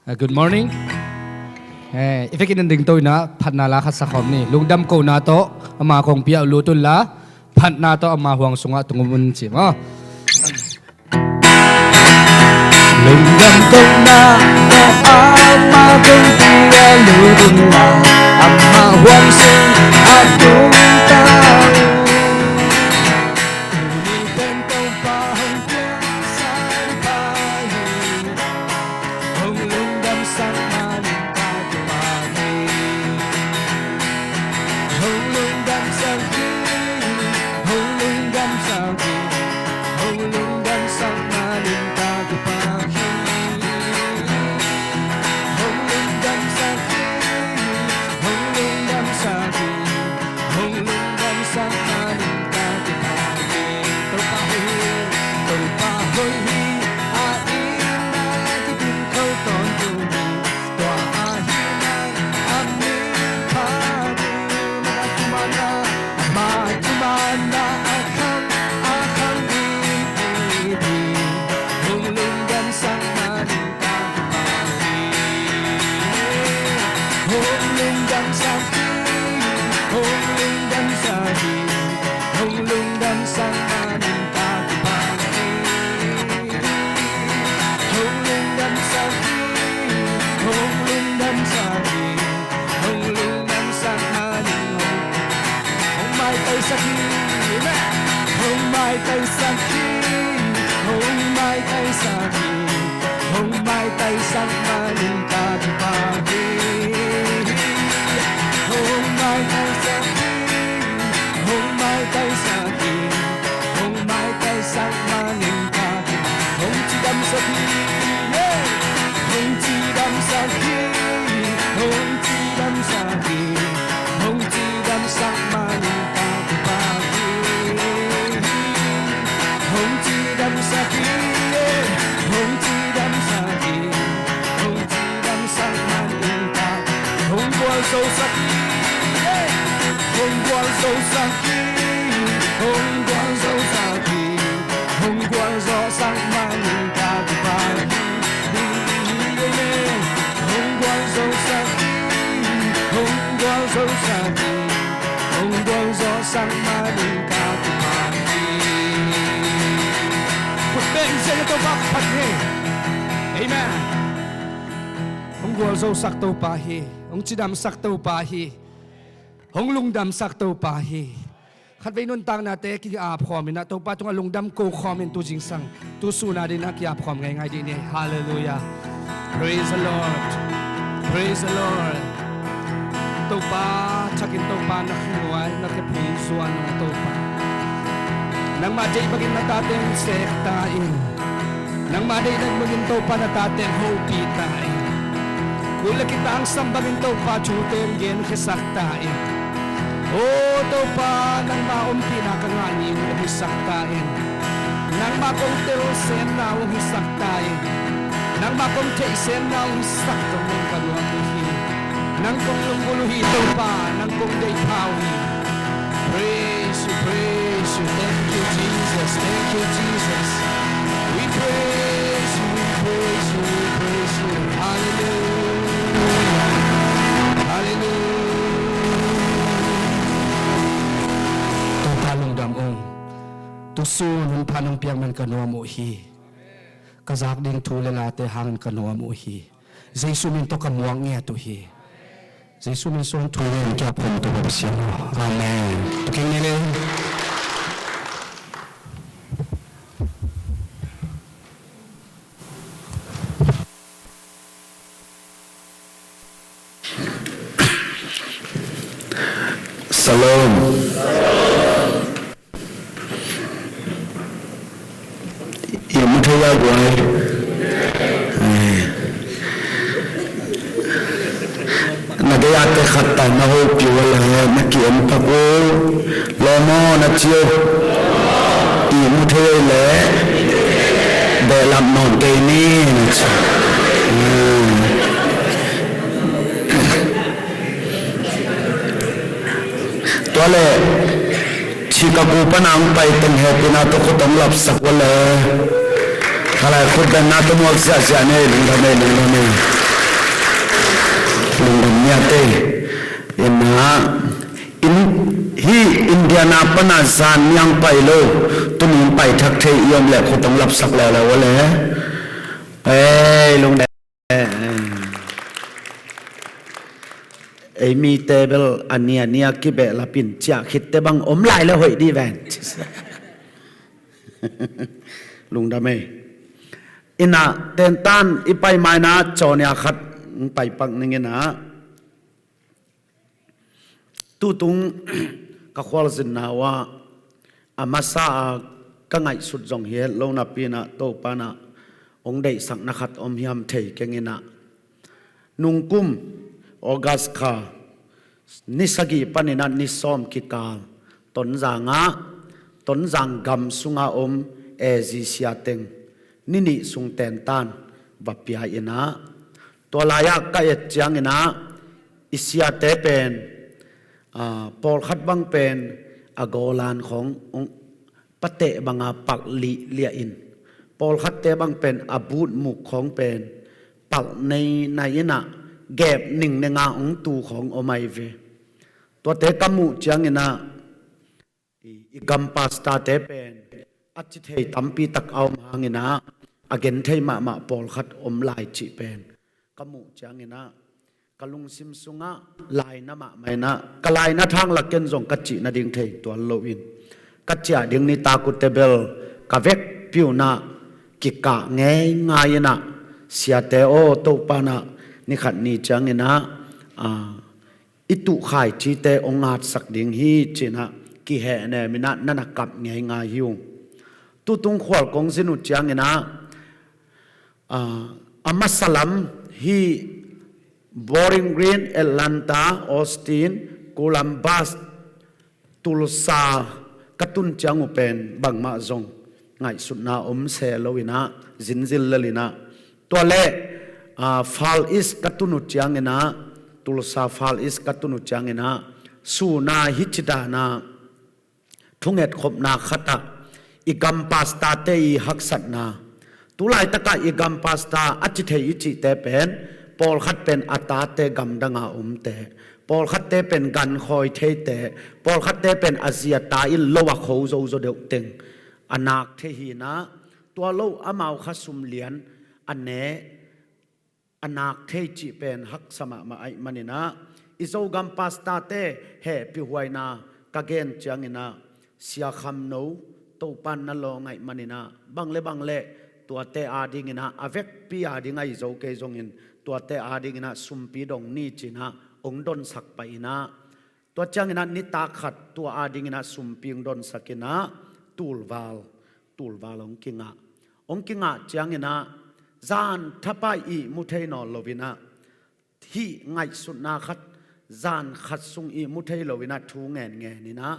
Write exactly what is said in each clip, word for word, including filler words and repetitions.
Uh, good morning. Eh, i vekin in dingto inah phatna la khat sakhawm ni. Lungdam kohna tawh ama kongpi ah lut unla, phatna tawh ama huang sungah tung um un ci maw. Lungdam kohna tawh ama kongpi ah lut unla, ama huang sungah tung ta un. Tuni pen Topa hong piangsak pa hi. Hong lungdamsak manin ka kipak hi. Hong lungdamsak hi. Hong lungdamsak hi. Hong lungdamsak manin ka kipak hi. Hong lungdamsak hi. Hong lungdamsak hi. Hong lungdamsak manin ka kipak hi. Topa hoih hi, Topa hoih hi, a itna kiding khol tawntung hi. Tua ahih manin a min phat hi. Amah thuman ah, amah thuman ah a khang, a khang hi, hi, hi. Hong lungdamsak manin ka kipak hi. Hong lungdamsak hi. Hong lungdamsak hi. Hong lungdamsak manin ka kipak hi. Hong lungdamsak hi. Hong lungdamsak hi. Hong lungdamsak manin hong, hong maitaisak hi. Amen. Hong maitaisak hi. Hong maitaisak hi. Hong maitaisak manin ka kipak hi. Hong maitaisak hi. Hong maitaisak hi. Hong maitaisak manin ka kipak. Hong cidamsak hi. Yeah. Hong cidamsak hi. Hong cidamsak hi. Hong cidamsak manin ka kipak hi. Hong cidamsak hi. Hong cidamsak hi. Hong cidamsak manin ka, hong gualzosak hi. Hong gualzosak hi. Hong gualzosak hi. Hong gualzosak manin ka kipak hi. Hong gualzosak hi. Hong gualzosak hi. Hong gualzosak manin ka kipak hi. Khut beng ziahziah Topa ka phat hi. Amen. Hong gualzosak Topa hi. Hong cidamsak Topa hi. Hong lungdamsak Topa hi. Khatvei nuntaknate ki-apkhawm inah Topa tungah lungdam kokhawm in tu zingsang, tu sun a dinah ki-apkhawm ngeingai dih ni. Halleluiah. Praise the Lord. Praise the Lord. Topa thakin, Topa na khe nuai, na khe phung zuan ung Topa. Nangmah deih bangin na tate hong sek ta in. Nangmah deih bangin Topa na tate hong hopih ta in. Kul le kitangsam bangin Topa thute hong genkhiasak ta in. O Topa, nangmah ompihna ka ngah ni uh hong hisak ta in. Nangmah kong telsenna uh hong hisak ta in. Nangmah kong theihsenna uh hong hisak zong nang ka nuam uh hi. Nang kong lunggulh uh hi Topa, nang kong deih pha uh hi. Praise you, praise you. Thank you, Jesus. Thank you, Jesus. We praise you, we praise you, we praise you. Hallelujah. Hallelujah. Topa lungdam ung. Tusun hun pha nong piak man ka nuam uh hi. Ka zak ding thu le late hangin ka nuam uh hi. Jesu min tawh ka muak ngiat uh hi. Jesu min suang thu ngen kia phun tu Pasian aw. Amen. Tuking ni le. Shalom. I mu thei a guai. Eh. Na gei a te khat ta na hopih uh a le na ki-en pak uh. Lawm aw na ci uh. I mu thei a le behlap nawn kei ni na ci. Eh. Tua le, thih ka ku pan a hong pai teng hehpihna tawh khut hong lapsak uh le. Khalai khut benna tawh muak ziahziah ni, lungdam ei, lungdam ei. Lungdam niate. Ina in, hi Indiana pana zan niang pai lo, tunin pai thak thei i om leh khut hong lapsak leuleu le. Ei, lungdam. Ei mite bel a nia nia kibehlapin ciah khitte bang om lai le hoih dih ven. Lungdam ei. Ina tentan i pai maina cawnia khat pai pak ning ina. Tutung ka khualzinna uh ah a masa a ka ngaihsut zong hi het lo napi inah Topa inah hong deihsakna khat om hiam thei keng inah. Nungkum August kha ni sagih paninah ni sawm kikal Tonzang ah, Tonzang gam sunga om A Z siateng ni nih sung tentan va pia inah. Tua lai-ah ka et cianginah i siate pen, aa, pawlkhat bang pen a gawlan khawng hong pateh banga palh lihliah in, pawlkhatte bang pen a but muk khawng pen palh nei nai inah gep ningnenga hong tu khawng om ai ve. Tuate ka muh cianginah i, i gam pastorte pen a ci thei tampi tak a om hanginah a gen thei mahmah pawlkhat om lai cih pen ka muh cianginah ka lungsim sungah laina mahmah inah ka laina thang lak ken zong ka cih nading thei tuan loin ka ciah ding nitak uh tebel ka vekpi unah kikah ngeingai inah siate aw Topa inah nikhat ni cianginah, aa, i tuh khaicite hong ngatsak ding hi cinah kihehnem inah na na kap ngeingai hi uh. Tutung khual kong zin uh cianginah, aa, a masa lam hi Bowling Green, Atlanta, Austin, Columbus, Tulsa ka tun ciang uh pen bangmah zong ngaihsutna om se lo inah zinzin lel inah. Tua le, aa, Far East ka tun uh cianginah, Tulsa Far East ka tun uh cianginah, suna hi ci dana thungetkhopna khatah i gam pastorte i haksatna, tulaitakah i gam pastor a ci thei i cihte pen pawlkhat pen a tate gamdanga omte, pawlkhatte pen gankhawi theite, pawlkhatte pen a zi a ta in lo a kho zozo deuh teng a nak thei hinah, tua lo amau kha sumlian a ne a nak thei cih pen haksa mahmah aih maninah i Zogam pastorte hehpihhuaina ka gen cianginah Sia Kham No Topan na lawng aih maninah bang le bang le tuate adinginah a vekpi ading ahi zo kei zongin tuate adinginah sumpi dong ni cinah hong donsak pah inah. Tua cianginah nitak khat tua adinginah sumpi hong donsak inah tulval, tulval hong kingah. Hong kingah cianginah zan thapai ihmu thei nawn loinah hih ngaihsutna khat zan khat sung ihmu thei loinah thu ngenngen inah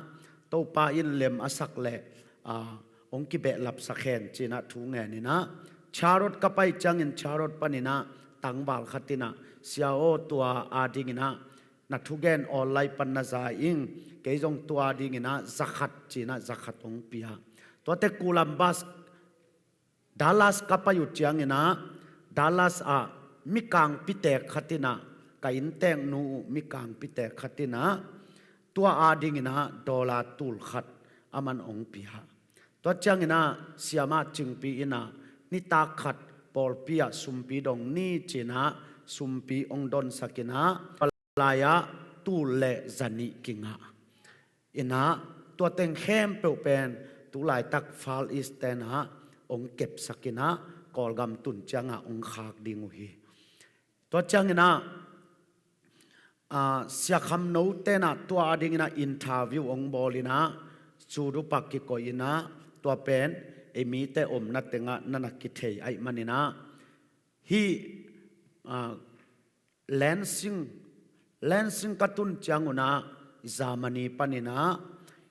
Topa in lem a sak leh, aa, hong kibehlapsak hen cinah thu ngen inah Charlotte ka pai ciangin Charlotte paninah tangval khat inah sia aw tua adinginah na thugen online pan na za ing, kei zong tua dinginah zakhat cinah zakhat hong pia. Tuate Columbus, Dallas ka pai uh cianginah Dallas ah mikangpi tek khat inah ka innteknu uh mikangpi tek khat inah tua adinginah dollar tulkhat a man hong pia. Tua cianginah siamah cingpi inah nitak khat pawlpi ah sumpi dong ni cinah sumpi hong donsak inah lai-ah tul le zanih kingah inah tua teng khempeuh pen tulaitak Far East tenah hong kepsak inah Kawlgam tun ciangah hong khak ding uh hi. Tua cianginah, aa, Sia Kham No tenah tua adinginah interview hong bawl inah cu dupak kikoih inah tua pen ei mite omna tengah na na kithei aih maninah hih, aa, Lansing, Lansing ka tun ciang unah Germany paninah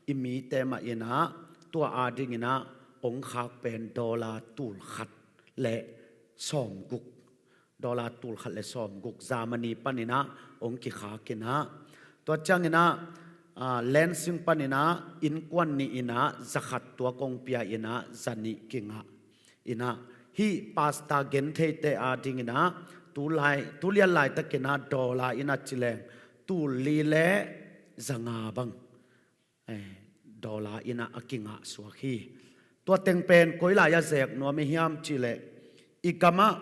i mite mah inah tua adinginah hong khak pen dollar tulkhat le sawmguk, dollar tulkhat le sawmguk Germany paninah hong kikhak inah tua cianginah, aa, Lansing paninah innkuan nih inah zakhat tua kong pia inah zanih kingah inah hih pastor gentheite adinginah tulai, tulian laitakin ah dollar in ah ci leng tul li le zanga bang, eh, dollar in ah a kingah suak hi. Tua teng pen koi lai-ah zek nuam i hiam cih leh, i gamah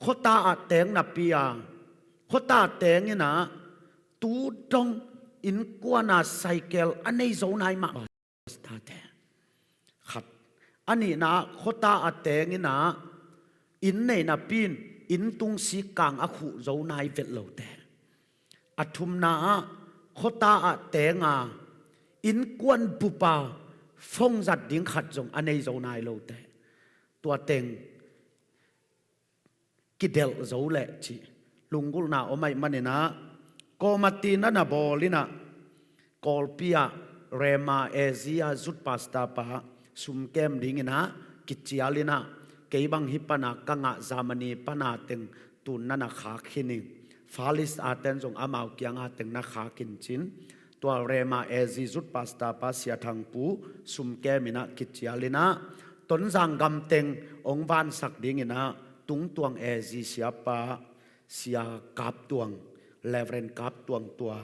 khuata ah teng napi a, khuata teng in ah tu dong innkuan a cycle a nei zo nai mah. Pastor te. Khat. A nihna ah khuata a teng in ah inn nei napi in inn tung sikkang a khuh zo nai vet lote. A thumna ah khuata ah teng a innkuan bup a phone zat ding khat zong a nei zo nai lote. Tua teng kidelh zo leh cih lunggulhna om ahih manin ah, kawmati na na bawl in ah, Kawlpi ah Rema Asia Youth Pastor pa sum kem ding in ah kicial in ah, kei bang hih pan a ka ngah Germany pan a teng tun na na khak khin ing. Far East a ten zong amau kiang a teng na khak khin cin. Tua Rema Asia Youth Pastor pa Sia Thang Pu sum kem in ah kicial in ah, Tonzang gam teng hong vansak ding in ah, Tungtuang Asia siapa Sia Kap Tuang, Reverend Kap Tuang tua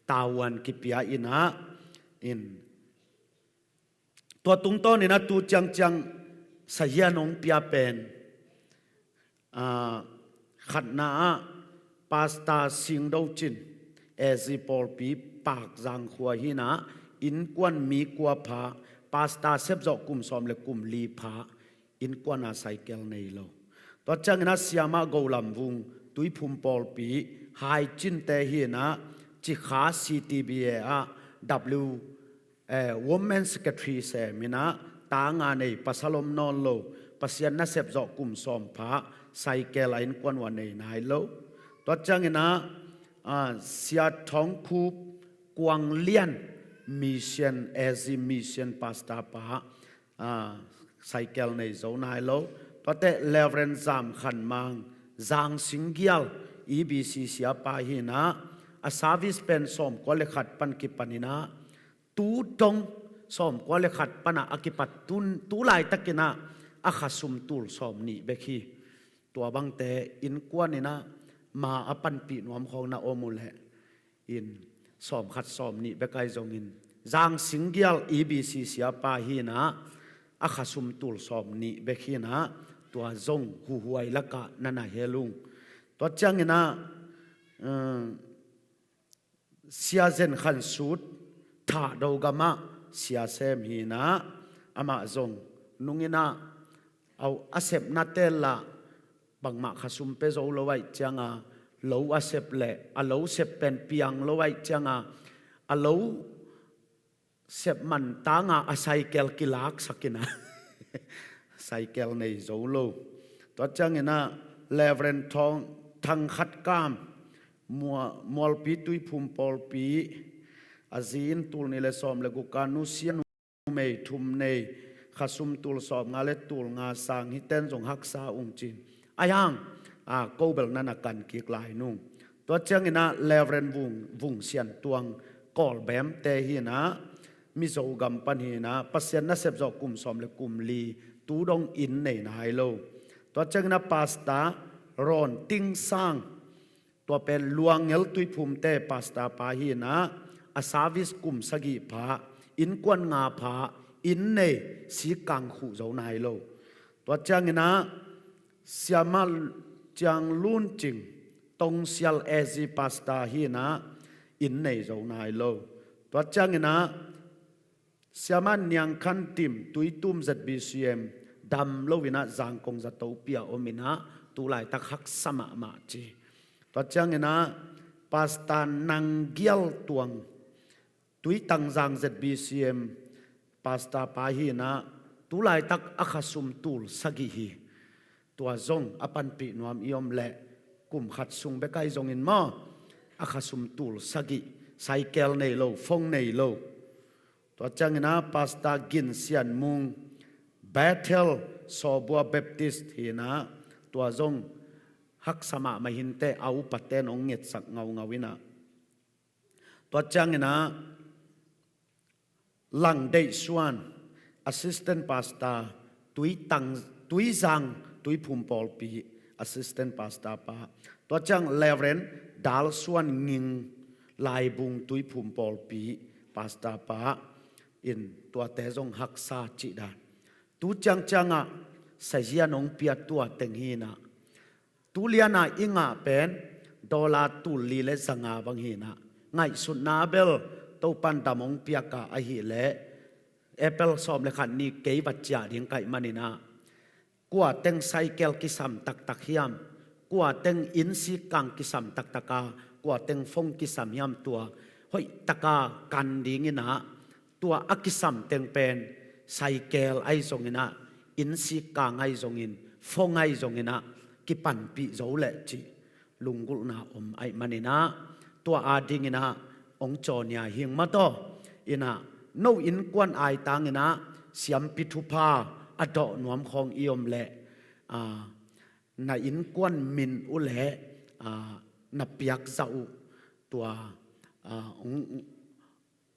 tavuan kipia in ah, in tua tungtawn in ah tu ciangciang sahian hong pia pen, ah, khatna ah Pastor Singdo Cin, Asia pawlpi Pakzang khua hi in ah, innkuan mi kua pha, Pastor sepzawh kum sawm le kum li pha, innkuan a cycle nei lo. Tua ciangin ah Siamah Go Lam Vung, Tuiphum pawlpi Hai Cin te hi in ah, Cikha C T B A ah W, eh, Women Secretary sem in ah, ta nga nei, pasal om nawn lo, Pasian nasep zawh kum sawm pha, cycle a innkuan uh a nei nai lo. Tua ciangin ah, ah, Sia Thawng Khup, Kuang Lian Mission, Asia Mission Pastor pa, ah, cycle nei zo nai lo. Tuate Reverend Zam Khan Mang, Zang Sing Gial, E B C siapa hi in ah, a service pen sawmkua le khat pan kipan in ah, tu dong sawmkua le khat pan a a kipat tun, tu laitakin ah a khasum tul sawm nih bek hi. Tua bangte innkuan in ah ma a panpih nuam khawng na om uh leh, in sawm khat sawm nih bek ahi zongin, Zang Sing Gial E B C siapa hi in ah, a khasum tul sawm nih bek hi in ah, tua zong huhuai lakah na na hel ung. Tua ciangin ah, um, Sia Zen Khan Sut, Thahdo gamah sia sem hi in ah, amah zong nung in ah, au, a sepna tel lah bangmah khasum pia zo lo ahih ciang a, lo a sep leh a lo sep pen piang lo ahih ciang a, a lo sep man tang a a cycle kilaksak in ah, cycle nei zo lo. Tua ciangin ah Reverend Thawng, Thang Khat Kam, Mua-, Mualpi Tuiphum pawlpi, a zi in tul nih le sawm le guk a nusia numei thum nei, khasum tul sawm nga le tul nga sang, hih ten zong haksa ung cin. Ahi hang, a, ko bel na na kan kik lai nung. Tua ciangin ah Reverend Vung, Vung Sian Tuang, Kawlbem te hi in ah, Mizo gam pan hi in ah, Pasian nasep zawh kum sawm le kum li, tu dong inn nei nai lo. Tua ciangin ah Pastor Rawn Ting Sang, tua pen Luangngel Tuiphum te pastor pa hi in ah, a service kum sagih pha, innkuan nga pha, inn nei, sikkang khuh zo nai lo. Tua ciangin ah Siamah Ciang Lun Cing, Tongsial A Z pastor hi in ah, inn nei zo nai lo. Tua ciangin ah Siamah Niang Khan Tim, Tuitum Z B C M, dam lo in ah Zangkong zato pia om in ah, tu laitak haksa mahmah ci. Tua ciangin ah Pastor Nang Gial Tuang, Tuitang Zang Z B C M pastor pa hi in ah, tu laitak a khasum tul sagih hi. Tua zong a panpih nuam i om leh, kum khat sung bek ahi zongin maw, a khasum tul sagih, cycle nei lo, phone nei lo. Tua ciangin ah Pastor Gin Sian Mung, Bethel Sawbua Baptist hi in ah, tua zong haksa mahmah hi inteh, a upaten hong ngetsak ngaungau in ah. Tua ciangin ah Lang Deih Suan, Assistant Pastor, Tuitang, Tuizang, Tuiphum pawlpi, assistant pastor pa, tua ciang Reverend Dal Suan Nging, Laibung Tuiphum pawlpi pastor pa in tuate zong haksa cih dan. Tu ciangciangah sazian hong pia tua teng hinah, tu lianah i ngah pen dollar tul li le zanga bang hinah, ngaihsutna bel Topan dam hong piakah ahileh April sawm le khat ni kei va ciah ding kaih maninah, kua teng cycle kisam taktak hiam, kua teng inn sikkang kisam taktaka, kua teng phone kisam hiam, tua hoihtaka kan dinginah, tua a kisam teng pen cycle ahi zonginah, inn sikkang ahi zongin, phone ahi zonginah kipanpih zo leh cih lunggulhna om ahih maninah, tua adinginah hong cawnia hing mataw. Inah no innkuan aitanginah siampi thupha a dawh nuam khawng i om leh, a, na innkuan min uh leh, a, na piakzah uh tua, a, hong,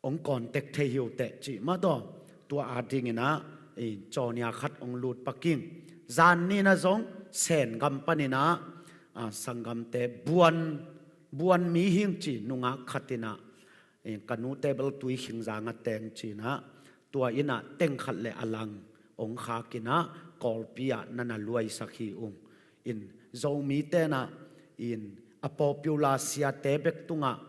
hong contact thei hi uh teh cih mataw. Tua adinginah, i, cawnia khat hong lut paking. Zan ninah zong Sengam paninah, a, sanggamte buan, buan mihing ci nungak khatinah, i, ka nute bel Tuikhingzang a teng cinah, tua innah teng khat le a lang hong khakinah Kawlpi ah na na luaisak hi ung. In Zomite nah, in a popular siate bek tungah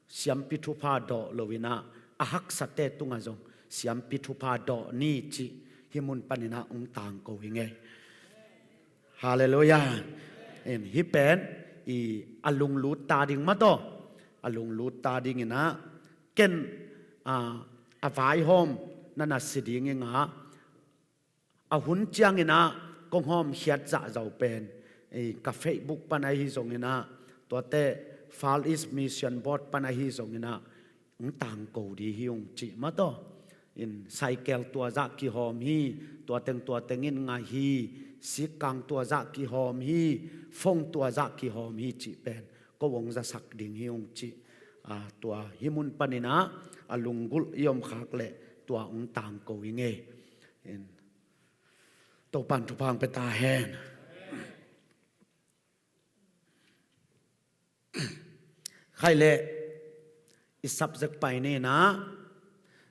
siampi thupha dawh loinah, a haksate tungah zong siampi thupha dawh ni cih hih mun paninah hong tangko hi ngei. Halleluiah. In hih pen, i, a lunglut ta ding mataw. A lunglut ta dinginah ken, a, a vaihawm na na si ding i ngah. A hun cianginah kong hawmkhiat zahzo pen, i, ka Facebook pan ahi zonginah, tuate Far East Mission Board pan ahi zonginah hong tangko dih hi ung cih mataw. In cycle tua zah kihawm hi, tua teng tua teng in ngah hi, sikkang tua zah kihawm hi, phone tua zah kihawm hi cih pen ko hong zasak ding hi ung cih, a, tua hih mun paninah a lunggulh i om khak leh tua hong tangko i ngei. In Topan thupha hong pia ta hen. Khai leh i subject pai ninah,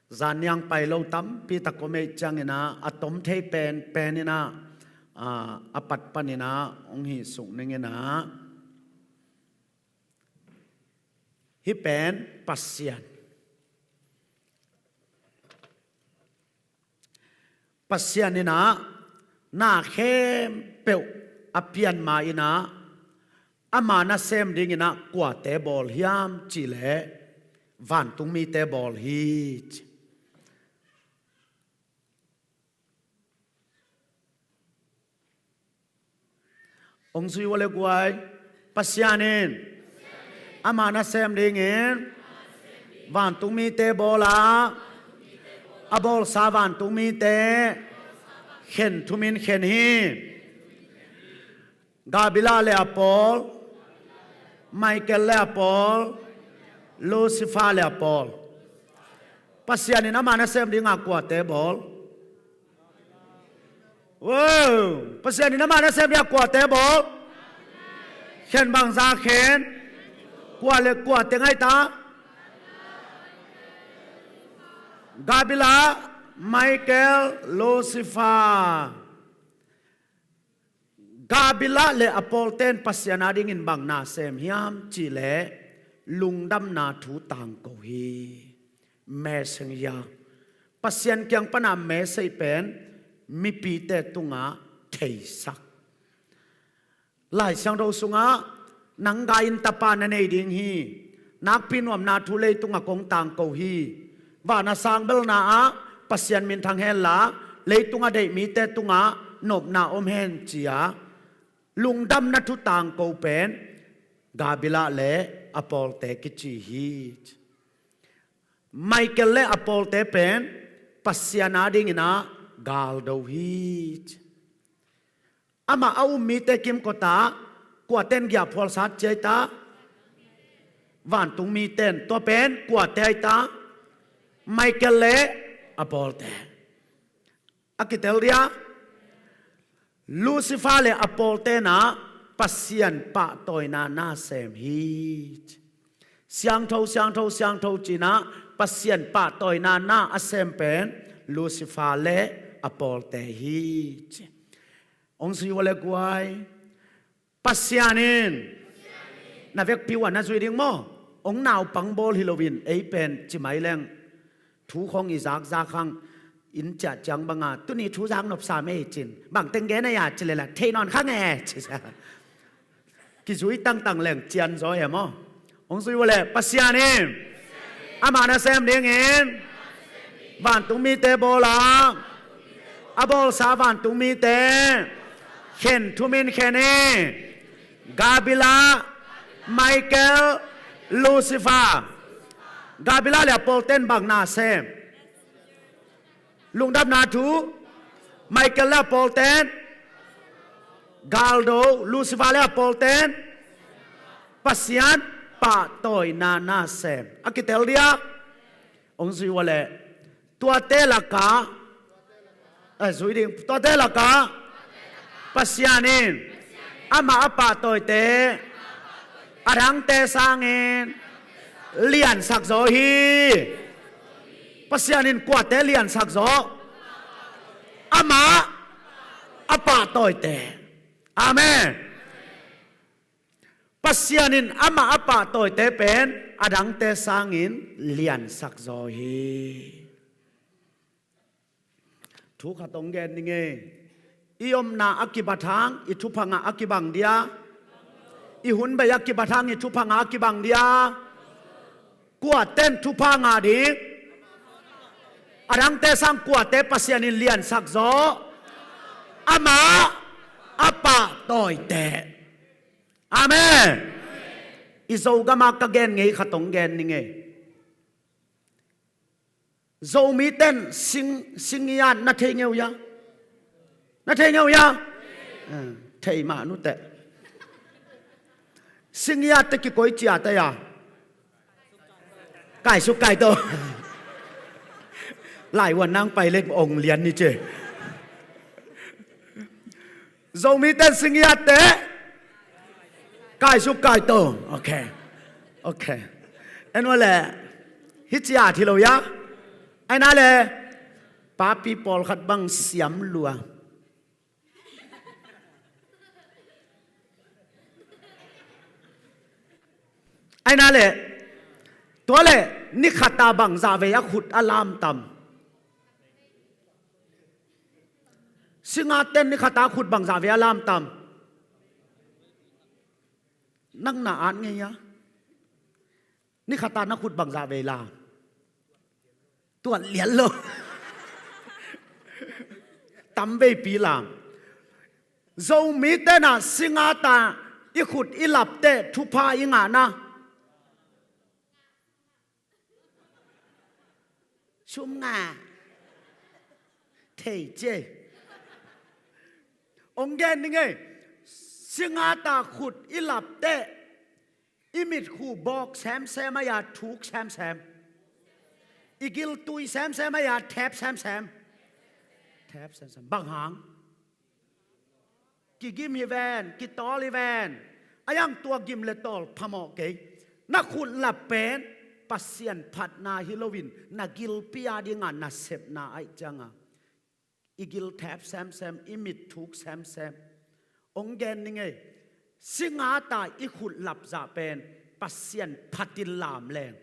zan niang pai lo tampi tak om ei cianginah a tom thei pen, peninah, a, a pat paninah hong hih suk ninginah, hih pen Pasian Pasian inah na khempeuh a pian ma inah ama nasem dinginah kuate bawl hiam cihleh vantungmite bawl hi ci. Hong zui ua le guai, Pasian in ama nasem dingin vantungmite bawl a, a bawlsa vantungmite khen thumin khen hi. Gabriel le a pawl, Michael le a pawl, Lucifer le a pawl. Pasian in ama nasem dinga kuate bawl? Wow! Pasian in ama nasem dinga kuate bawl? Khen bangza khen? Kua le kuate ngai ta? Gabriel, Michael, Lucifer. Gabriel le a pawlten Pasian adingin bang nasem hiam cihleh lungdamna thu tangko hi. Messenger. Pasian kiang pana message pen mipite tungah theisak. Lai Siangtho sungah nang gai in tapa na nei ding hi. Nakpi nuamna thu leitungah kong tangko hi. Van a sang belna ah Pasian minthang henla, leitungah deih mite tungah nopna om hen cia lungdamna thu tangko pen Gabriel le a pawlte kici hi. Michael le a pawlte pen Pasian adinginah galdo hi. Amah a um mite kimkotah kuaten giahphual sat ciaita? Vantungmiten. Tua pen kuate aita? Michael le a pawlte. A kitel dia? Lucifer le a pawltenah Pasian pahtawina na sem hi. Siangtho, siangtho, siangtho cinah Pasian pahtawina na a sem pen Lucifer le a pawlte hi. Hong zui ua le guai. Pasian in na vekpi uh a na zui ding maw? Hong naupang bawl hi loin ei pen ci mai leng thu khong i zakzak hang, inn ciah ciang banga tuni thu zak nopsa mei cin bang teng gen a ya ci lela thei nawn kha nge ci sa. Kizui tangtang leng cian zaw e maw? Hong zui ua le Pasian in amah na sem dingin vantung mite bawl a, a bawlsa vantung mite khen thumin khen hi. Gabriel, Michael, Lucifer. Gabriel le a pawlten bang na sem? Lungdamna thu. Michael le a pawlten galdo, Lucifer le a pawlten Pasian pahtawina na sem. A kitel dia. Hong zui ua le tuate laka, a zui ding, tuate laka Pasian in amah a pahtawite a dangte sangin liansak zaw hi. Pasian in kuate liansak zaw? Amah a pahtawite. Amen. Pasian in amah a pahtawite pen a dangte sangin liansak zaw hi. Thu khat hong gen ning ei. I omna a kibat hang i thupha ngah a kibang dia? I hun bei a kibat hang i thupha ngah a kibang dia? Kuaten thupha ngah ding? A dangte sang kuate Pasian in liansak zaw? Amah a pahtawite. Amen. I Zogama ka gen ngei khat hong gen ning ei. Zomiten sing, singiat na thei ngeu ya? Na thei ngeu ya? Eh, thei mah nute. Singiat te kikoi ciat a ya? Kaisuk kaito. Laiwan nang pai lek ong lian ni ce. Zomiten singiat te kaisuk kaito. Ok. Ok. En ua le hih ciat hi lo ya? Aina le papi pawlkhat bang siam lua. Aina le tua le ni khata bang zah vei a khut a lamtam? Singaten ni khata khut bang zah vei a lamtam? Nang na at ngei a? Ni khata na khut bang zah vei lam? Tuat lian lo. Tam veipi lam. Zomite na singata i khut i lapte thupha i ngahna sum nga thei ce. Ong gen ning ei. Singata khut i lapte i mitkhu bawk semsem a ya thuk semsem. I giltui semsem a ya thep semsem. Thep semsem. Bang hang? Kigim hi ven, kitawl hi ven. A yang tua gim le tawl phamawh kei. Na khut lap pen Pasian phatna hi loin na gilpi a dinga na sepna aih cianga i gil thep semsem, i mit thuk semsem. Ong gen ning ei. Singata i khut lap zah pen Pasian phatin lam leng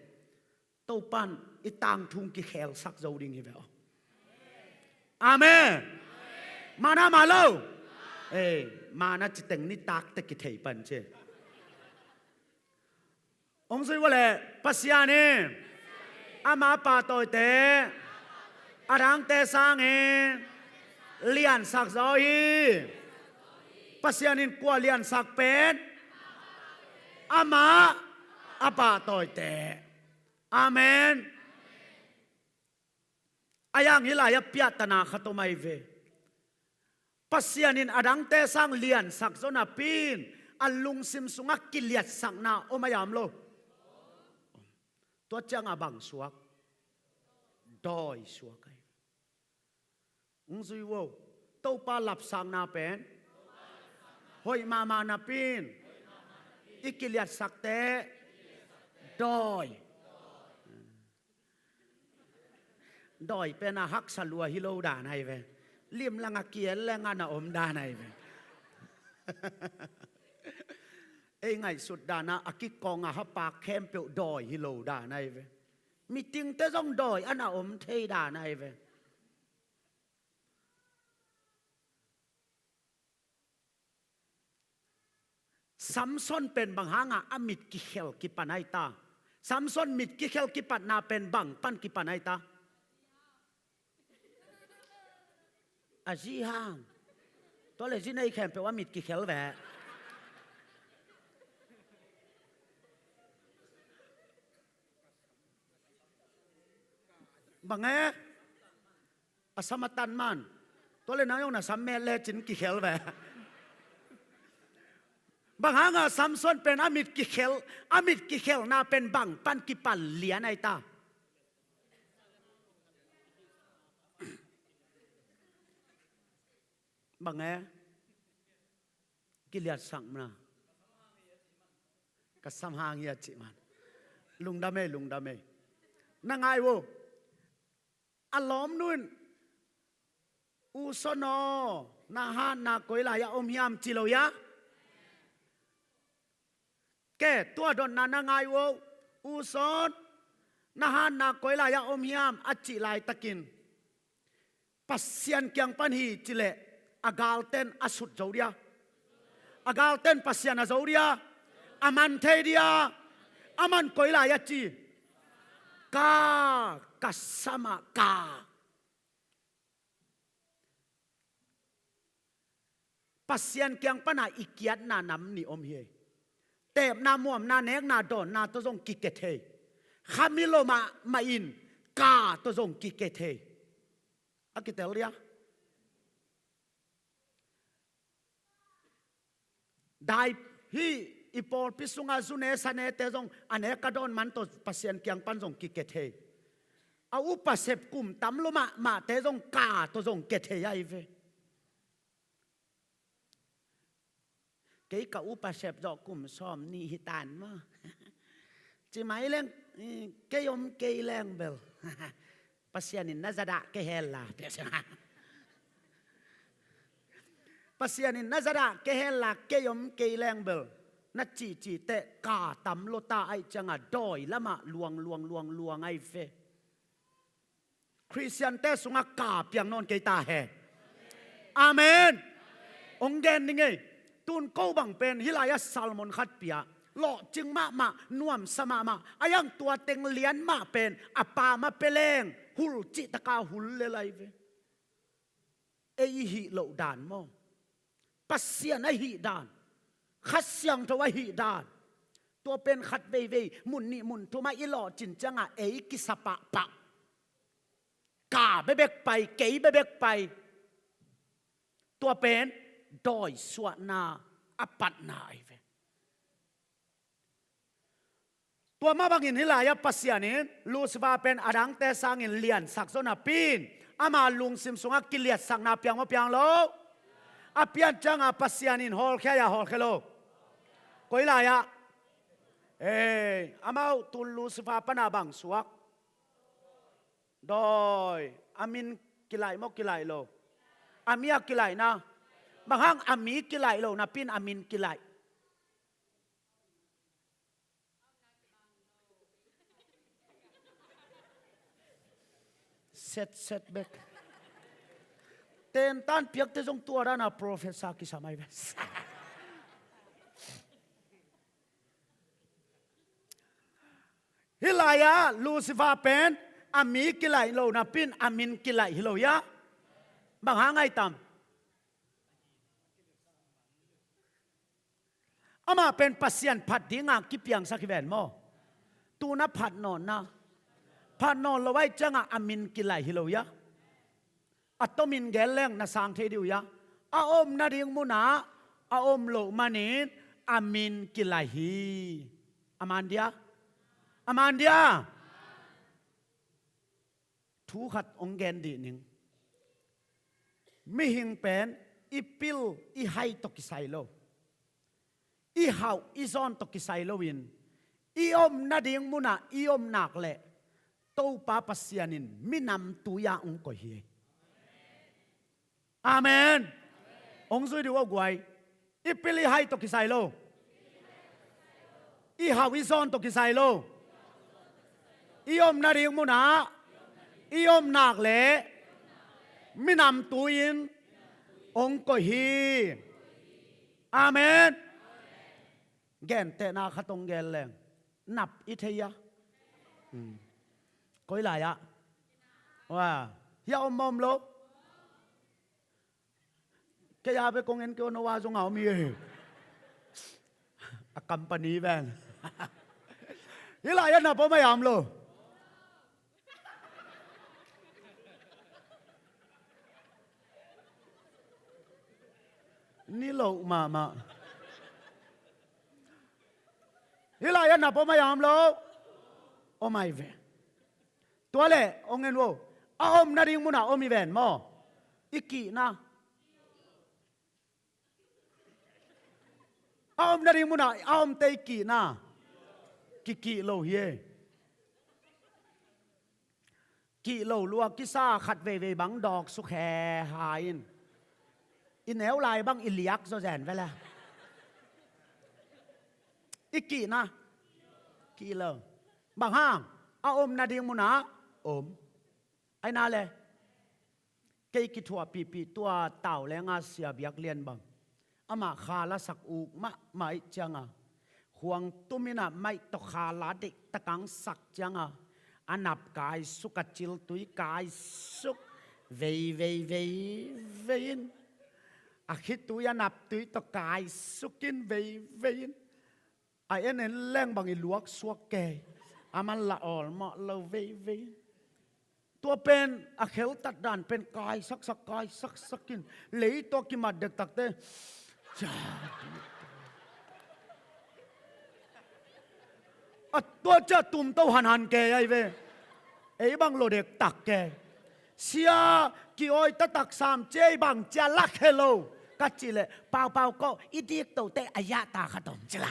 Topan i tangthung kikhelsak zo ding hi ve aw. Amen. Mana ma lo. Ei, mana citeng nitakte kithei pan ce. Ong zui ua le Pasian in ama pahtawite a dangte sangin liansak zaw hi. Pasian in kua liansak pen? Ama a pahtawite. Amen. A yang hi lai a piahtana khat om ai ve. Pasian in a dangte sang liansak zaw napi in a lungsim sungah kiliatsakna om ai am lo? Tua ciangah bang suak? Dawi suak ai. Ong zui vo. Topa lapsakna pen Hoih mahmah napi in i kiliatsakte dawi. Dawi pen a haksa lua hi lo dan ahi ve. Limlang a ki-en leng a na om dan ahi ve. Ei ngaihsut dan a a kikong a hapak khempeuh dawi hi lo dan ahi ve. Meeting te zong dawi a na om thei dan ahi ve. Samson pen bang hanga a mit kikhel kipan ahi ta? Samson mit kikhel kipatna pen bang pan kipan ahi ta? A zi hang. Tua le zi nei khempeuh a mit kikhel ve. Bang e? A sam a tan man. Tua le nang zong na sam met lecin kikhel ve. Bang hanga Samson pen a mit kikhel, a mit kikhelna pen bang pan kipan lian ahi ta? Bang e? Kiliatsakna. Ka sam hang hi a cih man. Lungdam ei, lungdam ei. Na ngai uh. A lawmnu in, "U Son aw, na hatna koi lai-ah om hiam?" ci lo hia? Ke, tua dotna na ngai uh. "U Son, na hatna koi lai-ah om hiam?" a cih laitakin Pasian kiang pan hi ci leh a galten a sut zo dia? A galten Pasian a zo dia? A man thei dia? A man koi lai a ci? Ka, ka sam ah ka. Pasian kiang pana i kiatna nam nih om hi. Tepna, muamna, nekna, dawnna tawh zong kikhe thei. Kha mi lo mahmah in ka tawh zong kikhe thei. A kitel dia? Dai hi, i pawlpi sunga zune sanete zong a nek a dawn man tawh Pasian kiang pan zong kikhe thei. A upa sep kum tam lo mahmahte zong ka tawh zong khe thei ahi ve. Kei ka upa sep zawh kum sawm nih hi tan maw? Ci mai leng, eh, kei om kei leng bel. Pasian in na zadah kei hen la. Pasian in na zadah kei hen la, kei om kei leng bel. Na cihcih teh ka tam lo ta ahih cianga dawi lamah luang, luang, luang, luang ahi ve. Khristiante sungah ka piang nawn kei ta hen. Amen. Hong gen ning ei. Tun ko bang pen hih lai-ah sermon khat pia, lawhcing mahmah, nuamsa mahmah, a hiang tua teng lian mah pen a pa mah pia leng hul cih taka hul lel ahi ve. Ei i hih loh dan maw? Pasian a hih dan, Kha Siangtho a hih dan. Tua pen khat veivei mun nih mun thumah i lawhcin ciangah ei kisa pahpah. Ka bekbek pai, kei bekbek pai. Tua pen dawi suahna a patna ahi ve. Tua mah bangin hih lai-ah Pasian in Lucifer pen a dangte sangin liansak zawh napi in ama lungsim sungah kiliatsakna piang maw, piang lo? A pian cianga Pasian in hawlkhia a, hawlkhia lo? Koi lai-ah? Ei, amau tun Lucifer pana bang suak? Dawi. A min kilaih maw, kilaih lo? A mi a kilaihna. Bang hang a mi kilaih lo napi in a min kilaih? Set, set back. Tentan piakte zong tua dana professor kisam ahi ve. Hih lai-ah Lucifer pen a mi kilaih lo napi in a min kilaih hi lo hia? Bang hang ahi tam? Amah pen Pasian phat dinga kipiangsak hi ven maw? Tuna phat nawnna. Phat nawn lo ahih ciangah a min kilaih hi lo hia? A tomin gen leng na sang thei dih uh hia? A om nading munah a om loh manin a min kilaih hi. A man dia? A man dia? Thu khat hong gen dih ning. Mihing pen i pil i hai tawh kisai lo. I hauh i zawn tawh kisai loin, i om nading munah i om nak leh Topa Pasian in minam tui-a hong koih hi. Amen. Hong zui dih uh a guai. I pil i hai tawh kisai lo. I hauh i zawn tawh kisai lo. I om nading munah i om nak leh minam tui-in hong koih hi. Amen. Gentehna khat hong gen leng, nap i thei a? Hmm. Koi lai-ah? Wa, hia om om lo? Kei a bek kong en kei, no a zong a om hi. A company ven. Hih lai-ah nap om a, om lo? Ni loh mahmah. Hih lai-ah nap om a, om lo? Om ai ve. Tua leh hong en vo. A om nading munah om hi ven maw? I kihna. A om nading munah a omte i kihna. Kikih lo hi. Kih lo lua kisa, khat veivei bang dawk suk he ha in. I neu lai bang i liak zaw zen ve le. I kihna. Kih lo. Bang hang? A om nading munah om. Aina le. Kei kithuahpihpih tua tau lenga Sia Biak Lian bang. Amah kha lasak uk mahmah ih cianga, khuang tuminah maih tawh kha la deihtak ang sak cianga, a nap kaisuk, a ciltui kaisuk, vei vei vei vei in. A khitui a naptui tawh kaisukin vei vei in. A en en leng bang i luak suak kei. A man la awlmawh lo vei vei. Tua pen a kheltat dan pen kaisaksak kaisaksakin lei tawh kimat dektakte. A tua cia tumto hanhan kei ai ve. Ei bang lo dektak kei. Sia, ki-awi taktak sam cia, i bang cia lak he lo ka cih leh, paupau kawh, i diktote a yahta khat om cila.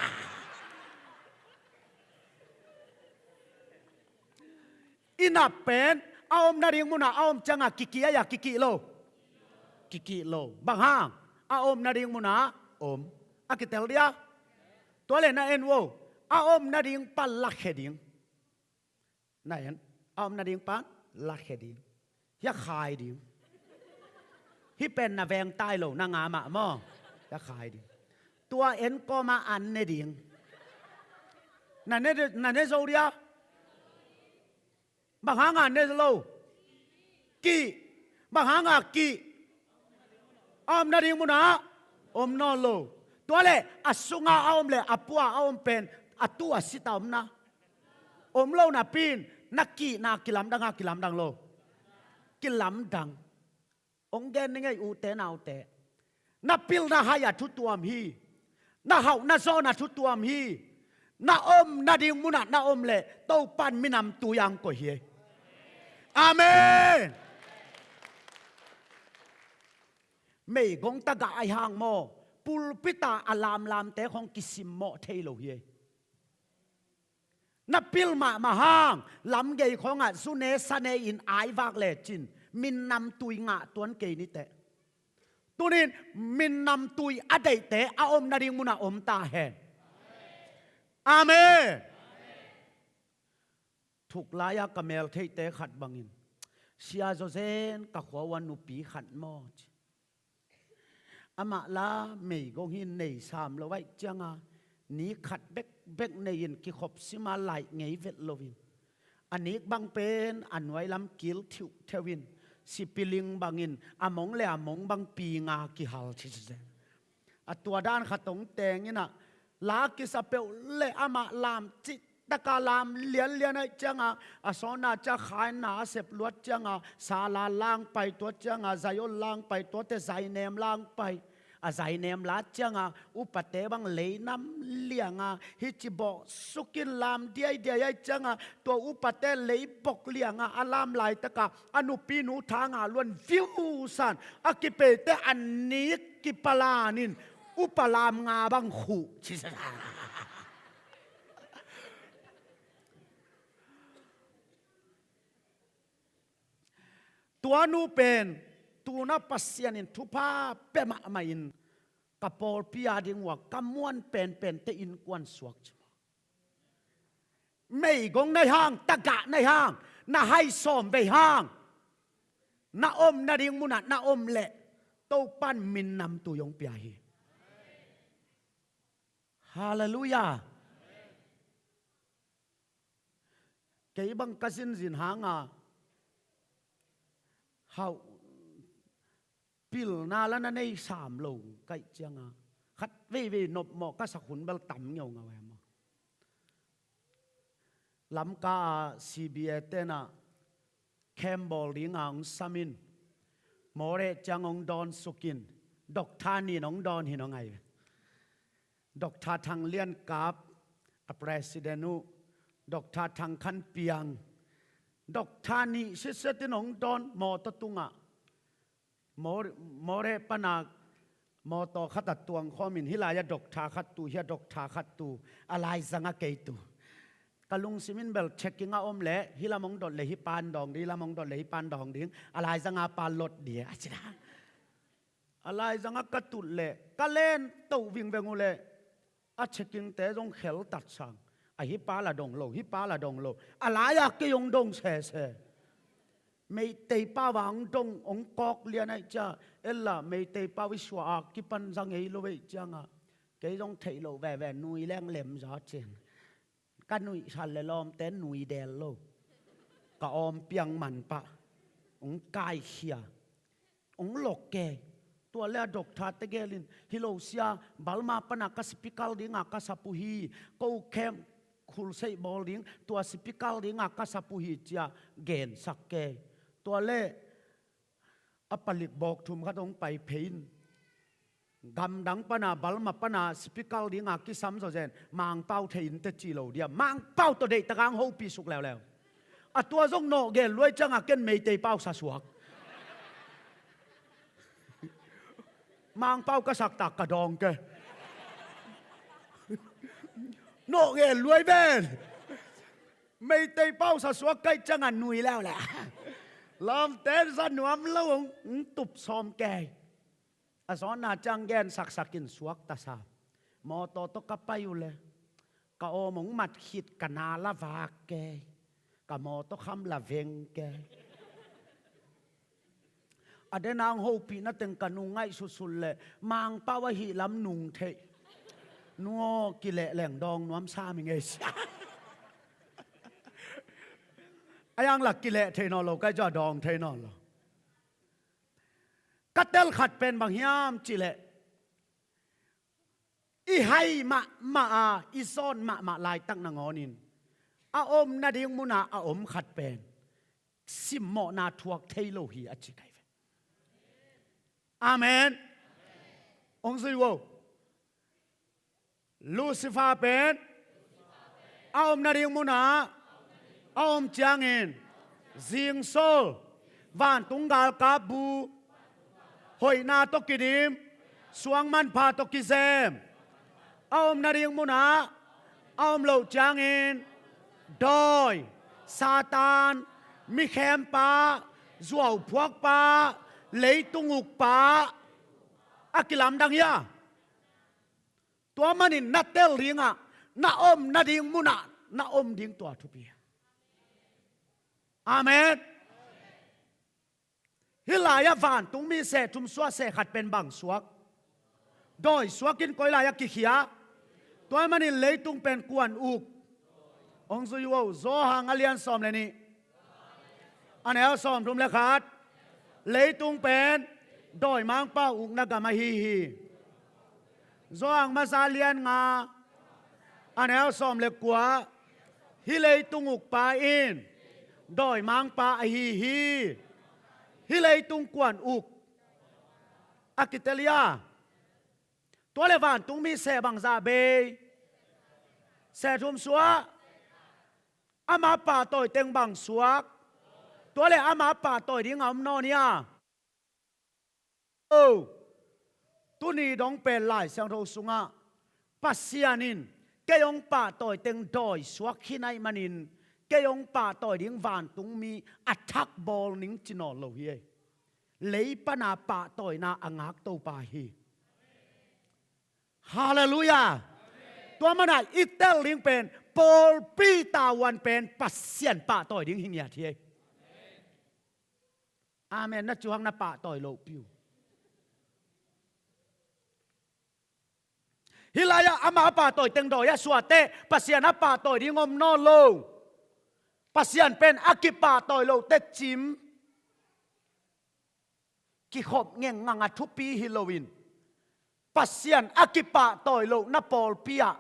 I nap pen a om nading munah a om cianga kikih a, kikih lo? Kikih lo. Bang hang? A om nading munah om. A kitel dia? Tua le na en vo. A om nading pan lakhe ding. Na en, a om nading pan lakhe ding. Hia khai ding. Hih pen na veng tai lo, na nga mah maw. Hia khai ding. Tua en kawma an ne ding. Na ne, na ne zo dia? Bang hanga ne lo? Kih. Bang hanga kih? A om nading munah om nawn lo. Tua le a sunga a om le a pua a om pen a tu a sita omna. Om lo napi in na kihna kilamdang a, kilamdang lo? Kilamdang. Hong gen ni ngei, ute naute. Na pilna hai-ah thu tuam hi. Na hauh na zawn ah thu tuam hi. Na om nading munah na om leh Topan minam tui-a hong koih hi. Amen. Meigong tagah ai hang maw, pulpit-a a lamlamte khong kisimmawh thei lo hi. Na pil mahmah hang, lamgei khawngah zune sane in aivak lecin, minnam tui ngah tuan kei niteh. Tunin minnam tui a deihte a om nading munah om ta hen. Amen. Thuklai-a ka meltheihte khat bangin, sia zawzen ka khua ua nupi khat maw ci. Amah la meigong hi, nei sam lo aih cianga, ni khat bekbek nei-in kikhop sima laih ngei vet loin, a nik bang pen a nuai lam kil thiuhtheuin, sipiling bangin a mong le a mong bang pinga kihal cicizeh. A tua dan khat hong teng inah, la kisa peuh le amah lam cih taka lam lianlian aih cianga, a sawna cia khaina a sep luat cianga, sala langpai tuat cianga, zayon langpai tuate zainem langpai. A zainem la cianga upate bang leinam lianga, hih ci bawh sukin lam diaidiai aih cianga, tua upate leibok lianga a lam laitaka a nupinu thanga luan viusan a kipeite a nik kipalanin Upa lam nga bang khuh. Tua nu pen, tu-in ah Pasian in thupha pia mahmah in, ka pawlpi a ding uh ah ka muan penpente innkuan suak ci maw. Meigong na hih hang, tagah na hih hang, na hai sawm vei hang, na om nading munah na om leh Topa'n minnamtui hong pia hi. Halleluiah. Kei bang ka zinzin hanga hauh pilna la na nei sam lo ka hih cianga khat veivei nopmawh ka sak hun bel tam ngeungau e maw. Lamka a C B A te'n ah camp bawl dinga hong sam in, Moreh ciang hong dawn suk in, doctor nih in hong dawn hi hong ai ve. Doctor Thang Lian Kap, a president uh, Doctor Thang Khan Piang, doctor nih sitset in hong dawn mawtaw tungah. Mor-, Moreh pana mawtaw khat ah tuang khawm in, hih lai-ah doctor khat tu, hiah doctor khat tu, a laizangah kei tu. Ka lungsim in bel checking a om leh hih lam hong dot leh hih pa'n dawng ding, hih lam hong dot leh hih pa'n dawng ding, a laizanga pa lot ding a ci dan. A laizangah ka tut leh ka len toh vingveng uh leh a checkingte zong kheltat sang. A hih pa la dong lo, hih pa la dong lo. A lai-ah kei hong dong sese. Meitei pau a hong dong, hong kawk lian ahih ciang, ella Meitei pau i suah a kipan za ngei lo ahih ciangah kei zong theih loh veve, nui leng lem zaw cin. Ka nuihsan leh lawmte nui del lo. Ka awm piang man pah. Hong kaikhia. Hong lok kei. Tua leh a doctor tegel in, hi lo sia, Burma pana ka speaker dinga ka sap uh hi. Ko camp crusade bawl ding, tua speaker dinga ka sap uh hi ci-a gensak kei. Tua leh a palik bawk thum khat hong pai phei in, gamdang pana, Burma pana speaker dinga kisam zawzen, Mangpau thei in teh ci lo dia, Mangpau tawh deihtak a hong hopih suk leuleu. A tua zong nawh gen luai ciangah ken Meitei pau sa suak. Mangpau ka sak tak ka dawng kei. Nawh gen luai ven. Meitei pau sa suak ka hih ciangah nui leuleu. Lawmte za nuam lo hong, hong tup sawm kei. A zawnna ciang gen saksak in suakta sa. Mawtaw tawh ka pai uh leh ka awm hong mat khit, ka na la vak kei. Ka mawtaw kham la veng kei. A dena hong hopihna teng ka nung ngaihsutsut leh Mangpau ahih lam nung thei. Nu aw, kileh leng dawng nuam sam ing ei sia. A yang la kileh thei nawn lo, ka hih ciang dawng thei nawn lo. Ka tel khat pen bang hiam cih leh, i hai mahmah a, i zawn mahmah laitak nangawnin a om nading munah a om khat pen simmawhna thuak thei lo hi, a ci kei ve. Amen. Hong zui vo. Lucifer pen a om nading munah a om ciangin, zingsawl, vantung galkap bu, hoihna tawh kidim, suang manpha tawh kizem, a om nading munah a om loh ciangin, dawi, Satan, mikhempa, zuauphuakpa, leitung ukpa, a kilamdang hi a. Tua manin na tel dingah, na om nading munah na om ding tua thupi. Amen. Hih lai-ah vantungmi seh thum suah seh khat pen bang suak? Dawi suak in koi lai-ah kikhia? Tua manin leitung pen kuan uk. Hong zui uh o, Johan a lian sawm le nih, a neu sawm thum le khat. Leitung pen dawimangpa ukna gam ahi hi. Johan masa lian nga, a neu sawm le kua. Hih leitung ukpa in dawimangpa ahi hi. Hih leitung kuan uk? A kitel hi a. Tua le vantungmi seh bangzah bei? Seh thum suah. Ama pahtawi teng bang suak? Tua le ama pahtawi dingah om nawn hi a. O, Tuni dong pen Lai Siangtho sungah Pasian in kei hong pahtawi teng dawi suak khin ahih manin, kei hong pahtawi ding vantungmi a thak bawl ning ci nawn lo hi. Lei pana pahtawina a ngak Topa hi. Halleluiah. Tua mana i tel ding pen pawlpi tavuan pen Pasian pahtawi ding hi ngiat hi. Amen. Na cuhang na pahtawi lohpi uh. Hih lai-ah ama a pahtawi teng dawi a suahte Pasian a pahtawi ding om nawn lo. Pasian pen a kipahtawi lohte cim, kikhop ngengngang a thupi hi loin, Pasian a kipahtawi lohna pawlpi ah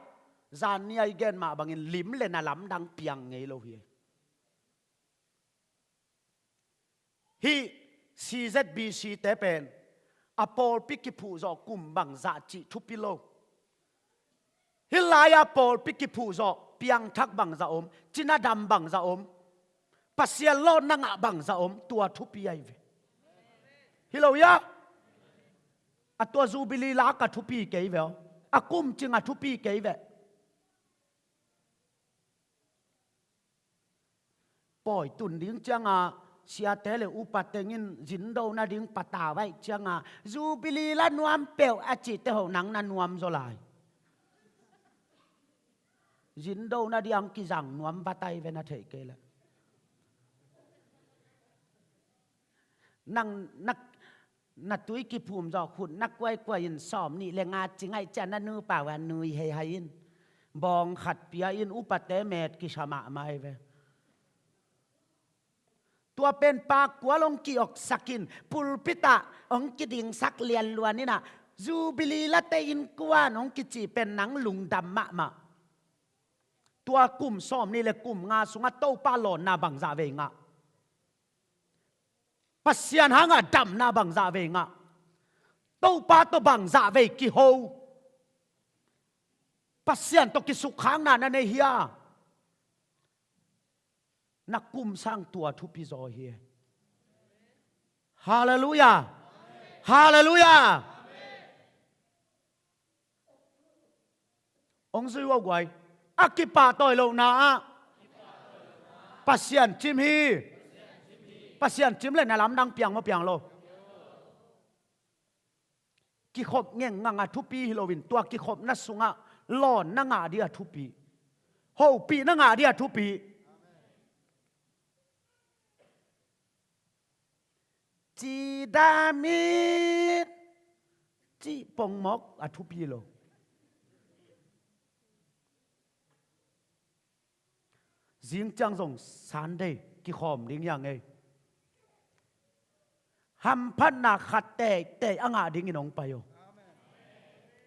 zan ni a i gen mah bangin lim le na lamdang piang ngei lo hi. Hih C Z B C te pen a pawlpi kiphuh zawh kum bangzah cih thupi lo. Hih lai-ah pawlpi kiphuh zawh piangthak bangzah om, cina dam bangzah om, Pasian lawnna ngah bangzah om, tua thupi ahi ve. Hi lo ia? A tua Jubilee lak a thupi kei ve aw. A kum cing a thupi kei ve. Pawi tun ding cianga siate le upa tengin zindo nading patau aih cianga Jubilee la nuam peuh a cihte ho nang na nuam zaw lai. Zindo nadiang kizang nuam vatai ve na theih kei leh. Nang na, na tui kiphum zawh khut na kuaikuai in sawm nih le nga ci ngaih ciah na nupa uh a nui heihai in. Bawng khat pia in upate met kisa mahmah hi ve. Tua pen pakkual hong ki-oksak in pulpit ah hong kidingsak lianluan inah Jubilee late innkuan hong kici pen nang lungdam mahmah. Tua kum sawm nih le kum nga sungah Topa lawnna bangzah vei ngah? Pasian hangah damna bangzah vei ngah? Topa tawh bangzah vei kiho? Pasian tawh kisukkhakna na nei hia? Na kum sang tua thupi zaw hi. Halleluiah. Halleluiah. Hong zui uh a guai. A kipahtawi lohna ah Pasian cim hi. Pasian cim le na lamdang piang maw, piang lo? Kikhop ngengngang a thupi hi loin tua kikhopna sungah lawnna ngah ding a thupi. Hopihna ngah ding a thupi. Ci damin cih pongmawk a thupi lo. Zing ciang zong Sunday kikhawm ding hi a ngei. Hamphatna khat teitei a ngah dingin hong pai uh.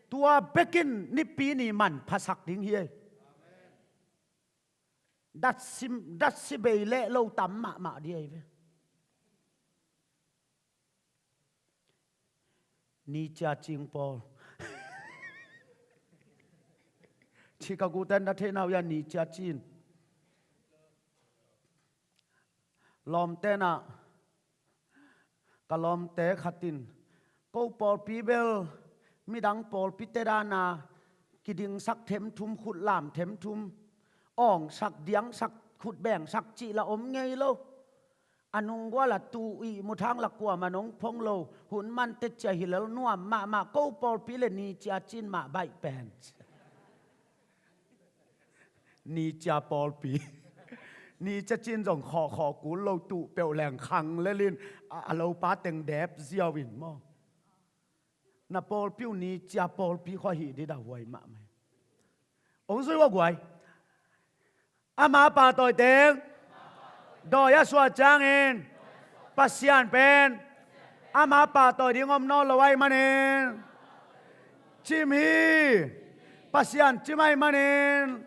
Tua bekin nipi ni manphasak ding hi ei. Datsi, datsi bei leh lo tam mahmah ding ahi ve. Ni cia cing pawl. Chicago ten na theihna uh ia ni cia cin. Lawmte na ka lawmte khat in ko pawlpi bel midang pawlpite dana kidingsak themthum, khutlam themthum, awngsak, diangsak, khutbengsak cih la om ngei lo. A nunggual a tu ihmu thang la kuamah nong phong lo. Hun man teciah hi lel nuam mahmah, ko pawlpi le ni cia cin mah baih pen. Ni cia pawlpi. Ni cia cin zong khawhkhawh kul lo, tuh peuh leng khang lelin a, a lopa teng dep ziau in maw? Na pawlpi uh ni cia pawlpi khua hih dih dah huai mahmah. Hong zui uh a guai. Ama pahtawi teng dawi a suah ciangin Pasian pen ama pahtawi ding om nawn lo ahih manin cim hi. Pasian cim ahih manin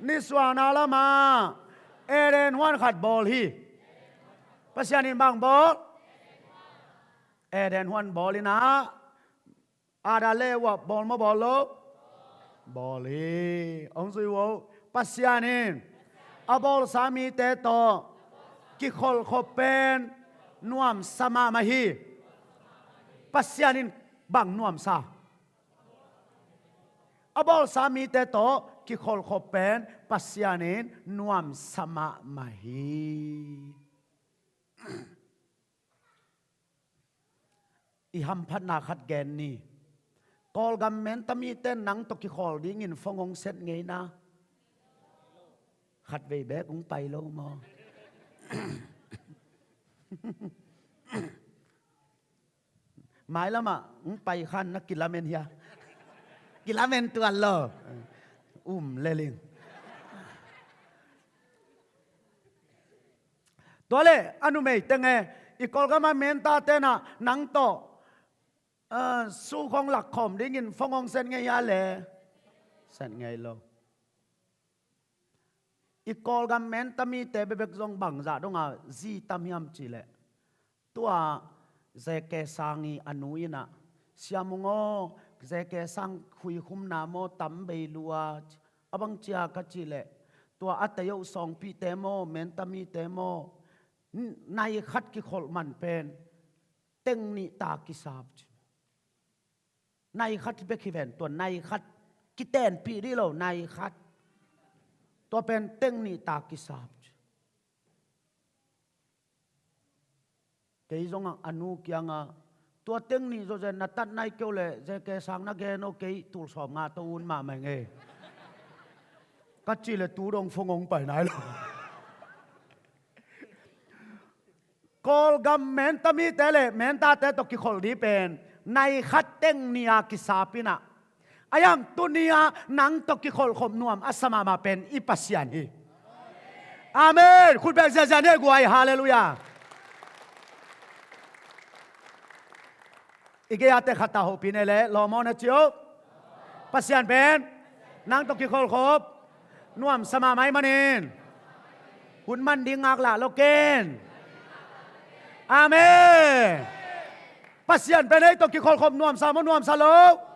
nisuahna lamah Eden huan khat bawl hi. Pasian in bang bawl? Eden huan bawl inah Adam le Eva bawl maw, bawl lo? Bawl hi. Hong zui uh. Pasian in a bawlsa mite tawh kikholhkhop pen nuamsa mahmah hi. Pasian in bang nuamsa? a bawlsa mite tawh kikholhkhop pen Pasian in nuamsa mahmah hi. I hamphatna khat gen ni. Kawlgam menta mite nang tawh kikhawl dingin phone hong set ngei na. Khatvei beek hong pai lo maw? Mailamah hong pai khan na kilamen hia? Kilamen tuan lo. Um leling. Tua le a numei teng e, i Kawlgama menta tena nang tawh, ah, suk hong lakkhawm dingin phone hong set ngei a le? Set ngei lo. I Kawlgam menta mite bekbek zong bangzah donga zi tam hiam cihleh, tua Zeke Sang i a nu inah, Sia Mung aw, Zeke Sang khuikhumna maw tam bei lua, a bang cia ka cihleh, tua a tei uh sawngpihte maw, menta mite maw, n-, nai khat kikholh man pen teng nih ta kisap ci. Nai khat bek hi ven, tua nai khat kitenpih dih lo, nai khat. Tua pen teng nih ta kisap ci. Kei zong a, a nu kiangah, tua teng nih zawzen na tat nai keu le, Zeke Sang na gen aw, kei tul sawm nga tawh un mahmah ngei. Ka cih le tu dong phone hong pai nai lo. Kawlgam menta mite le mentate tawh kikholh dih pen nai khat teng nih a kisap inah, a hiang tuni-ah nang tawh kikholhkhop nuam a sa mahmah pen i Pasian hi. Amen. Khut beng ziahziah ni guai. Halleluiah. I gei-ate khat a hopih ne le lawm aw na ci uh. Pasian pen nang tawh kikholhkhop nuamsa mahmah ahih manin hun man ding ngaklah lo ken. Amen. Pasian pen ei tawh kikholhkhop nuamsa maw, nuamsa lo?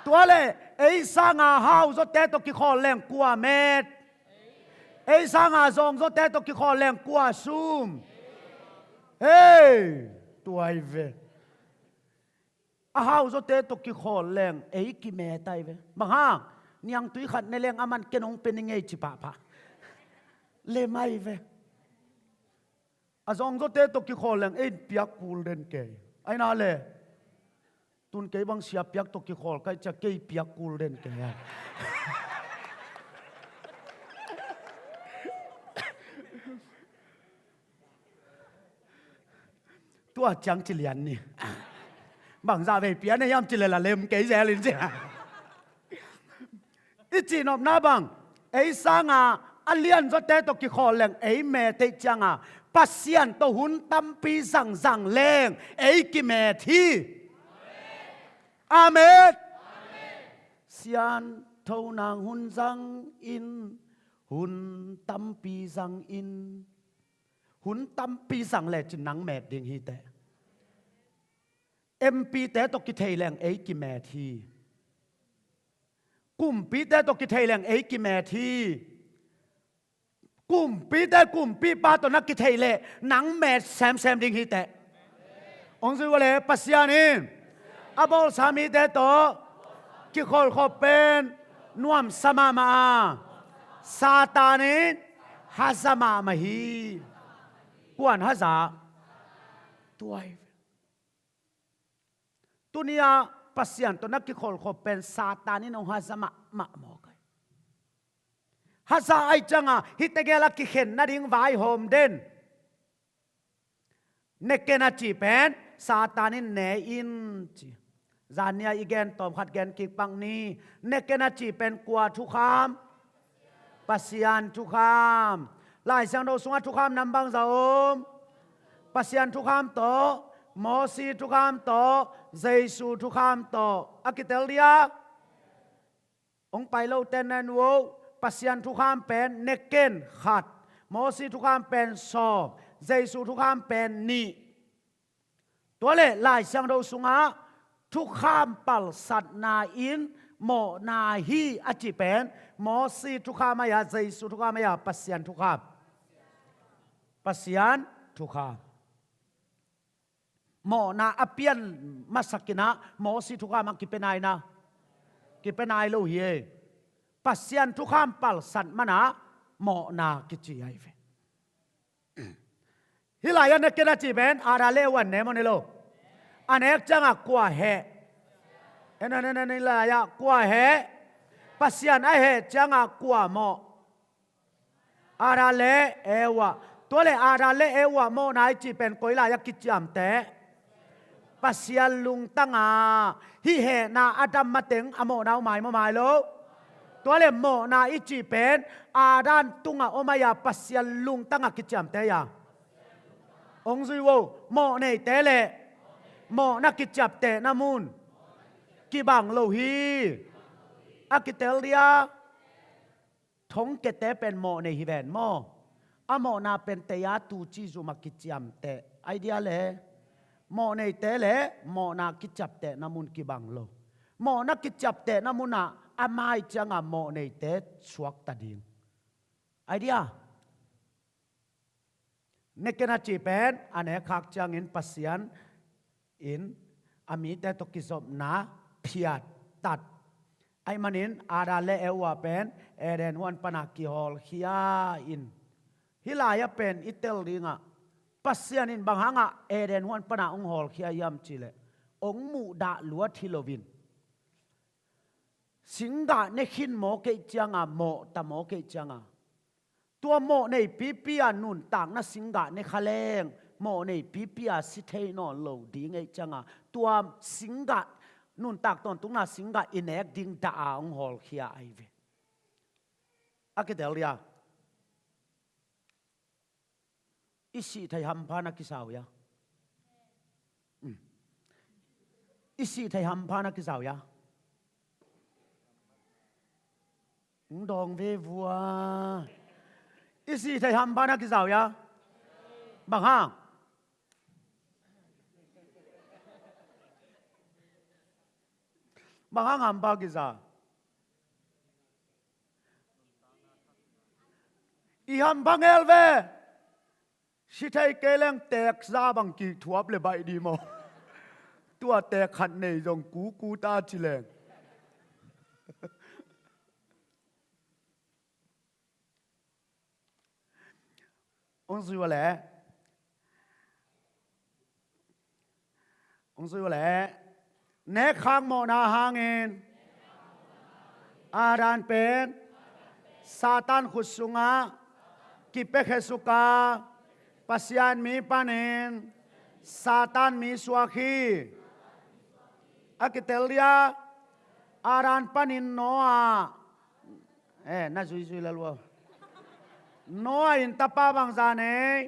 Tua le ei sanga hauzote tawh kikhawl leng kua met? Ei sanga zawngzote tawh kikhawl leng kua sum? Hei, tua hi ve. A hauzote tawh kikhawl leng ei kimet ahi ve. Bang hang? Niangtui khat ne leng a man ken hong pe ning ei ci pahpah. Lem ahi ve. A zawngzote tawh kikhawl leng ei piak kul den kei. Aina le tun kei bang sia piak tawh kikhawl ka hih ciang kei piak kul den kei a. Tua ciang ci lian ni. Bangzah vei pian a hiam ci le la lem kei zel in ci. I cihnopna bang, ei sanga a lianzawte tawh kikhawl leng ei met ahih cianga Pasian tawh hun tampi zangzang leng ei kimet hi. Amen. Siantho nang hun zang in, hun tampi zang in. Hun tampi zang lecin nang met ding hi teh. M P-te tawh kithei leng ei kimet hi. Kumpite tawh kithei leng ei kimet hi. Kumpite kumpipa tawh na kithei leh nang met semsem ding hi teh. Hong zui uh le Pasian in a bawlsa mite tawh kikholhkhop pen nuamsa mahmah a, Satan in haza mahmah hi. Kuan haza? Tua hi. Tuni-ah Pasian tawh na kikholhkhop pen Satan in hong haza mahmah mawk ahi. Haza ahih cianga hihte gel a kikhen nading vaihawm den. Neken a cih pen Satan in ne in ci. Zan ni-a i gen tawm khat gen kik pak ni. Neken a cih pen kua thukham? Pasian thukham. Lai Siangtho sungah thukham nam bangzah om? Pasian thukham tawh, Mosi thukham tawh, Jesu thukham tawh. A kitel dia? Hong pai lo ten nan uh, Pasian thukham pen neken khat, Mosi thukham pen sawm, Jesu thukham pen nih. Tua le Lai Siangtho sungah thukham palsatna in mawhna hi a cih pen Mosi thukham ahi a, Jesu thukham ahi a, Pasian thukham? Pasian thukham. Mawhna a pian masakinah Mosi thukham a kipia naina. Kipia nai lo hi ei. Pasian thukham palsat mana mawhna kici ahi ve. Hih lai-ah na kena cih pen Adam le Eva ne maw, ne lo? A nek ciangah kua heh? En, en, en, en, hih lai-ah kua heh? Pasian a heh ciangah kua mawh? Adam le Eva. Tua le Adam le Eva mawhna i cih pen koi lai-ah kiciamteh? Pasian lungtanga. Hih hehna a dam mateng a mawhna om ai maw, om ai lo? Tua le mawhna i cih pen Adam tungah om ai-a Pasian lungtanga kiciamteh ai-a? Hong zui vo, mawh neite le mawhna kiciaptehna mun kibang lo hi. A kitel dia? Thongkiate pen mawh nei hi ven maw? A mawhna pen tei-a tuuci zum a kiciamteh. Ai dia le? Mawh neite le mawhna kiciaptehna mun kibang lo. Mawhna kiciaptehna munah a mai ciangah mawh neite suakta ding. Ai dia? Nekenna cih pen a nekkhak ciangin Pasian in a mite tawh kizopna phiattat. Ahih manin Adam le Eva pen Eden huan pana kihawlkhia in. Hih lai-ah pen i tel dingah Pasian in bang hangah Eden huan pana hong hawlkhia hiam cihleh, hong muhdah luat hi loin, singgah ne khin mawk ei cianga, mawhta mawk ei cianga, tua mawh nei pipi a nuntakna singgah ne kha leng, mawh nei pipi a si thei nawn lo ding ei cianga, tua singgah, nuntak tawntungna singgah i nek ding dah a hong hawlkhia ahi ve. A kitel dia? I sih thei hampha na kisa uh hia? Um. I sih thei hampha na kisa uh hia? Hong dawng ve vua. I sih thei hampha na kisa uh hia? Bang hang? Bang hang hampha kisa? I hampha ngel ve. Si thei kei leng teek za bang kithuap le baih di maw? Tua teek khat nei zong kuku ta ci leng. Hong zui ua leh. Hong zui ua leh. Nekkhak mawhna hangin Adam pen Satan khut sungah kipia khesuk a, Pasian mi panin Satan mi suak hi. A kitel dia? Adam panin Noah. Eh, na zuizui la lua. Noah in tapa bangza nei?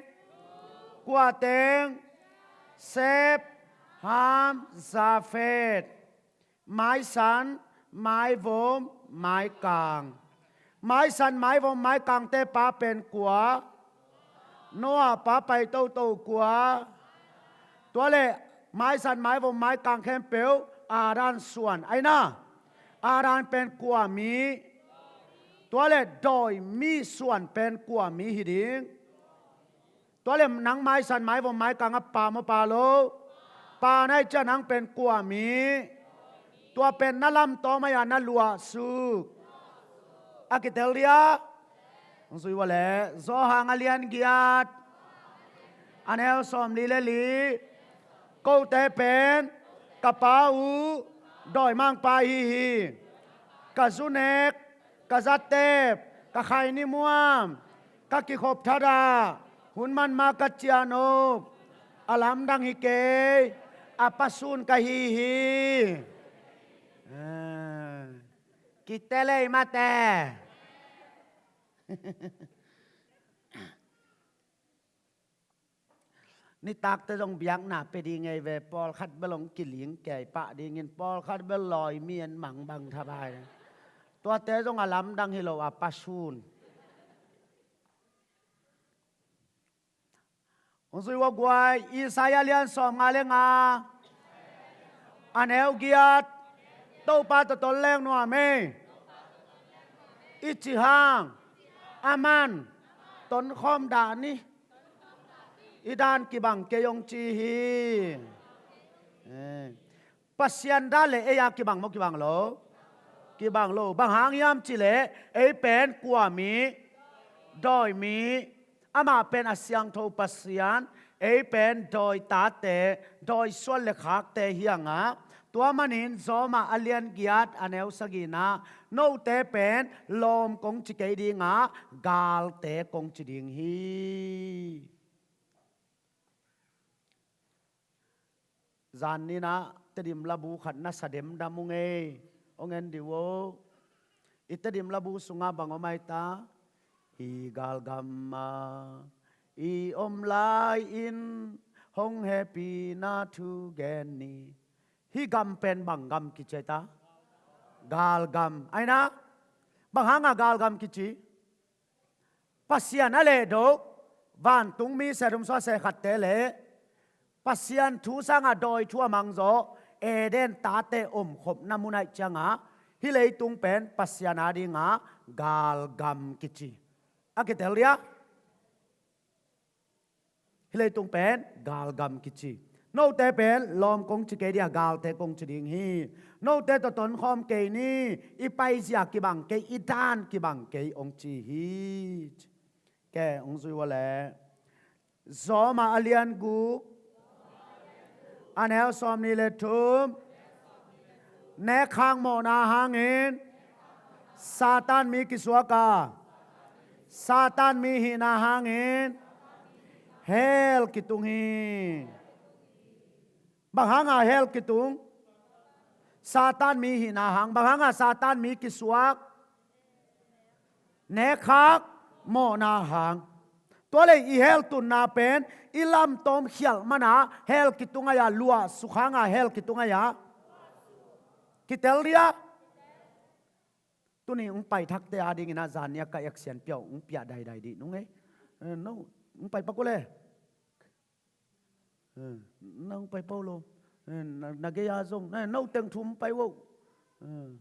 Kua teng? Shem, Ham, Japheth. Maisan, maivom, maikang. Maisan, maivom, maikangte pa pen kua? Noah pa pai toto kua? Tua le maisan, maivom, maikang khempeuh Adam suan ahi na. Adam pen kua mi? Tua le dawi mi suan pen kua mi hi ding? Tua le nang maisan, maivom, maikang a pa maw, pa lo? Pa na hi ciah nang pen kua mi? Tua pen na lamtawm ahi a na luahsuk. A kitel dia? Hong zui ua leh, Johan a lian giat, a neu sawmli le li. Kote pen ka pa uh dawimangpa ahi hi. Ka zu nek, ka za tep, ka khaini muam, ka kikhop thadah, hun man ma ka ciah nop. A lamdang hi kei, a pasun ka hi hi. Ah, kitelei mate. Nitakte zong biakna pia ding ei ve, pawlkhat bel hong kiling kei pah dingin, pawlkhat bel lawi mi en mangbang thabai. Tuate zong a lamdang hi lo, a pasun. Hong zui ua guai, Isaiah lian sawmnga le nga, a neu giat, Topa tawh ton leng nuam ei. I cih hang, a man, tonkhawm dah ni. I dan kibang kei hong ci hi. Eh. Pasian dan le ei a kibang maw, kibang lo? Hi bang lo, bang hang hiam cih leh ei pen kua mi? Dawi mi. Amah pen a siangtho Pasian, ei pen dawi tate, dawi suan le khakte hi a ngah. Tua manin Rom ah a lian giat a neu sagihna, note pen lawm kong ci kei ding a, galte kong ci ding hi. Zan ni-in ah Tedim labu khat na sa demdam ung ei. Hong en dih un. I Tedim labu sungah bang om ai ta? Hih galgam ah i om lai-in hong hehpihna thu gen ni. Hih gam pen bang gam kici ai ta? Galgam. Ai na? Bang hang a galgam kici? Pasian a lehdo, vantungmi se thum suah se khatte le Pasian thu sangin dawi thu a mang zawh Eden tate omkhopna mun ahih ciangin, hih leitung pen Pasian adingin galgam kici. A kitel dia? Hih leitung pen galgam kici. Note pen lawm kong ci kei dia, galte kong ci ding hi. Note tawh tonkhawm kei ni, i paizia kibang kei, i dan kibang kei hong ci hi. Ke hong zui ua leh, Rom ah a lian guk, a neu sawmnih le thum. Nekkhak mawhna hangin Satan mi kisuak a, Satan mi hihna hangin hell kitung hi. Bang hang a hell kitung? Satan mi hihna hang. Bang hang a Satan mi kisuak? Nekkhak mawhna hang. Tua leh i hell tunna pen i lamtawm khialh man a hell kitung ai a, luah suk hang a hell kitung ai a? Kitel dia? Tuni hong pai thakte adingin ah zan ni-a ka action piau hong piak daidai dih nung ei. Eh, no, hong pai pak uh le. Eh, nang pai pah uh lo. Eh, na, na gei a zong, eh, no teng thum pai uh. Eh.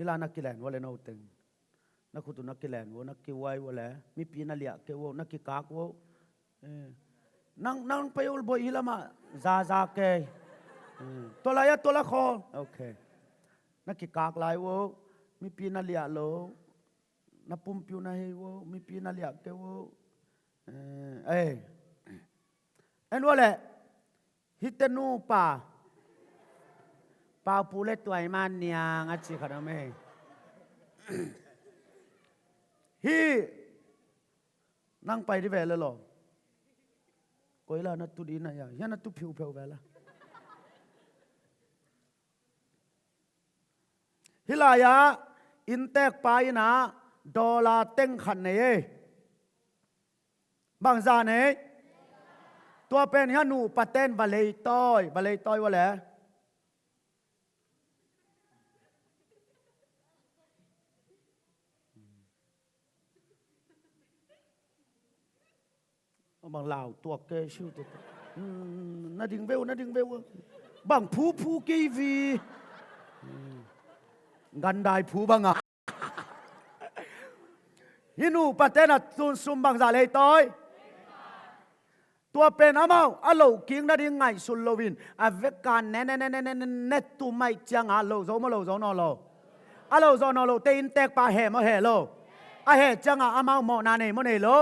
Hih la na kilen uh le no teng. Na khut uh na kilen uh, na kihuai uh le. Mipi na liah kei uh, na kikak uh. Eh. Nang, nang pai uh boih hih lamah zaza kei. Eh. Tua lai a, tua la khawl. Okay. Na kikak lai uh, mipi na liah lo. Na pumpi uh na hei uh, mipi na liah kei uh. Eh, eh. En uh le, hihte nupa. Pau pu le tuai man niang a ci khat om ei. Hih, nang pai dih ve le lo. Koi la na tu dih na ya, hia na tu phiupheu ve la. Hih lai-ah inntekpa in ah dollar teng khat nei ei. Bangzah nei? Tua pen hia nupa ten va leitawi, va leitawi uh le. Bang lau tuak kei siu te. Hmm, na ding veu, na ding veu. Bang phu phu kei vi. Hmm. Gandai phu bang a. Hih nupa ten a tun sum bangzah leitawi. Tua pen amau a loh kik nading ngaihsun loin a veka ne ne ne ne ne ne tum ahih ciangin a loh zo maw, loh zo nawn lo? A loh zo nawn lo te inntekpa heh maw, heh lo? A heh ciangin amau mawhna nei maw, nei lo?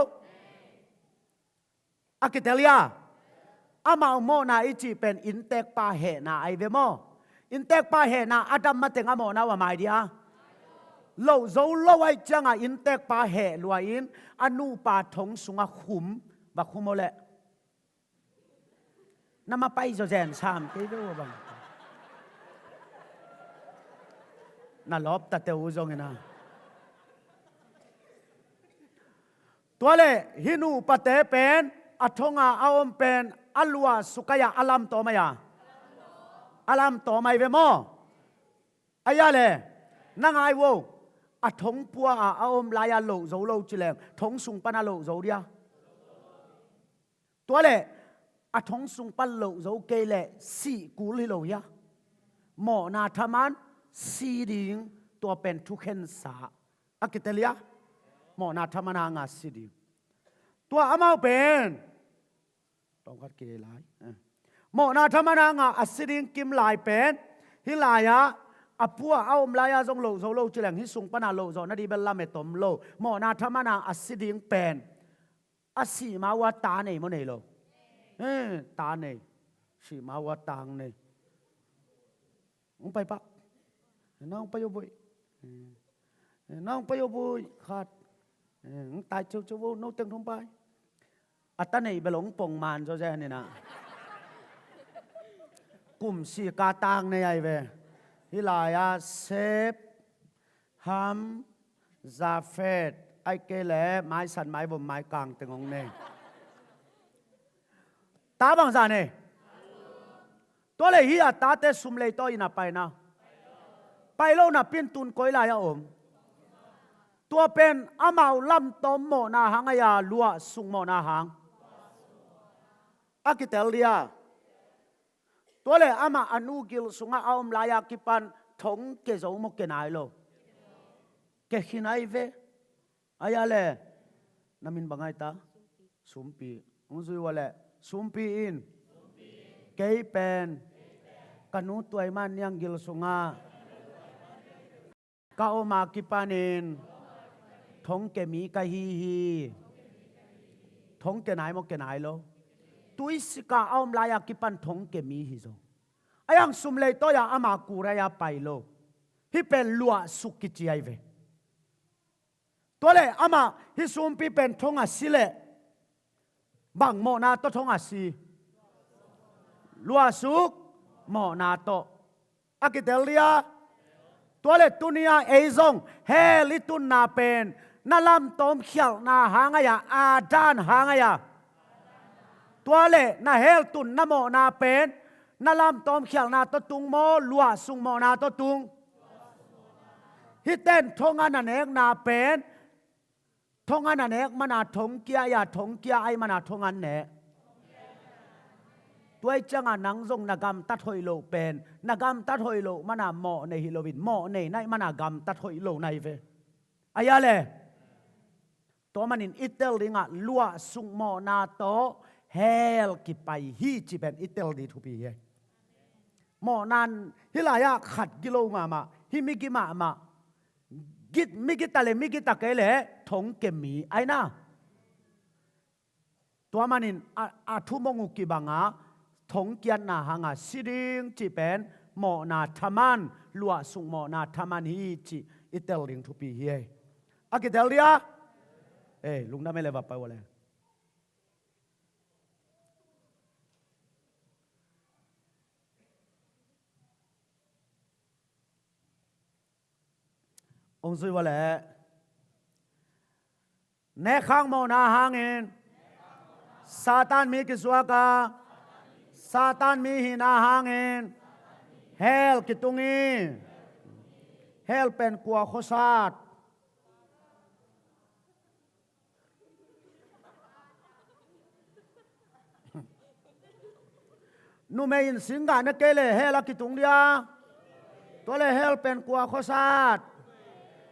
A kitel hia? Amau mawhna i cih pen inntekpa hehna ahi ve maw? Inntekpa hehna a dam mateng a mawhna uh a mai dia? Loh zo lo ahih ciangin inntekpa heh lua-in a nupa thong sungah khum, va khum uh leh. Na mapai zaw zen sam kei ve uh bang. Na lawp ta te uh zongin a. Tua leh hih nupate pen a thonga a om pen a luah suk ai-a, a lamtawm ai-a? A lamtawm ai ve maw? Ai-a leh, na ngai uh, a thongpua-a a om lai-a loh zo lo ci leng thong sung pan a loh zo dia? Tua leh a thong sung pan loh zo kei leh sih kul hi lo hia? Mawhna thaman si ding, tua pen thukhensa. A kitel hia? Mawhna thaman hanga si ding. Tua amau pen Tawmkhat kidei lai. Eh. Mawhna thaman hanga a si ding kim lai pen hih lai-ah a pua a om lai-ah zong loh zo lo ci leng hih sung pana loh zawh nading bel lamet om lo. Mawhna thaman hanga a si ding pen a sih ma uh a ta nei maw nei lo? Eh, ta nei. Sih ma uh a ta nei. Hong pai pak. Nang pai uh buih. Eh, nang pai uh buih khat. Eh, hong tai ceuceu uh, no teng thum pai. A ta nei bel hong pong man zaw zen inah. Kum sika tang nei ai ve. Hih lai-ah Sep, Ham, Zafet, ai kei le maisan, maivom, maikang teng hong nei. Ta bangzah nei? Tua leh hih a tate sum lei tawh inn a paina. Pai lo napi-in tun koi lai a om? Tua pen amau lamtawm mawhna hang a, luahsuk mawhna hang. A kitel dia. Tua leh amah a nu gil sungah a om lai-a kipan thong ke zo maw, ke nai lo? Ke khin ai ve. Ai a le, na min bang ai ta? Sumpi. Hong zui ua leh Sumpi in, kei pen ka nu tuai man niang gil sungah ka om a kipanin thong ke mi ka hi hi. Thong ke nai maw, ke nai lo? Tuisika a om lai-a kipan thong ke mi hi zo. Ai ang sum lei tawh a ama kurai-a pai lo. Hih pen luahsuk kici ai ve. Tua leh amah hih Sumpi pen thong a si leh bang mawhna tawh thong a si? Luahsuk mawhna tawh. A kitel dia. Tua leh tuni-a ei zong hell i tunna pen na lamtawm khialhna hang a, a dan hang a. Tua leh na hell tun na mawhna pen na lamtawm khialhna tawh tung maw, luahsuk mawhna tawh tung? Hih ten thong a na nekna pen thong a na nek mana thong kia a, thong kia ai mana thong a nek. Tua ciangah nang zong na gamtat hoih loh pen na gamtat hoih loh mana mawh nei hi loin, mawh nei na hih mana gamtat hoih loh na hi ve. Ai a le. Tua manin i tel dingah luahsuk mawhna tawh hell kipai hi cih pen i tel ding thupi hi. Mawhna in hih lai-ah khat gilo mahmah, hih migi mahmah. Git, migi ta le migi ta kei le thong ke mi ai na. Tua manin a, a thumong uh kibanga thong kiatna hanga si ding cih pen mawhna thaman, luahsuk mawhna thaman hi cih i tel ding thupi hi. A kitel dia? Eh, lungdam e le va pai ua le. Hong zui ua leh nekkhak mawhna hangin Satan mi kisuak a, Satan mi hihna hangin hell kitung hi. Hell pen kua khuasat? Numei in singgah na kei le hell a kitung dia. Tua le hell pen kua khuasat?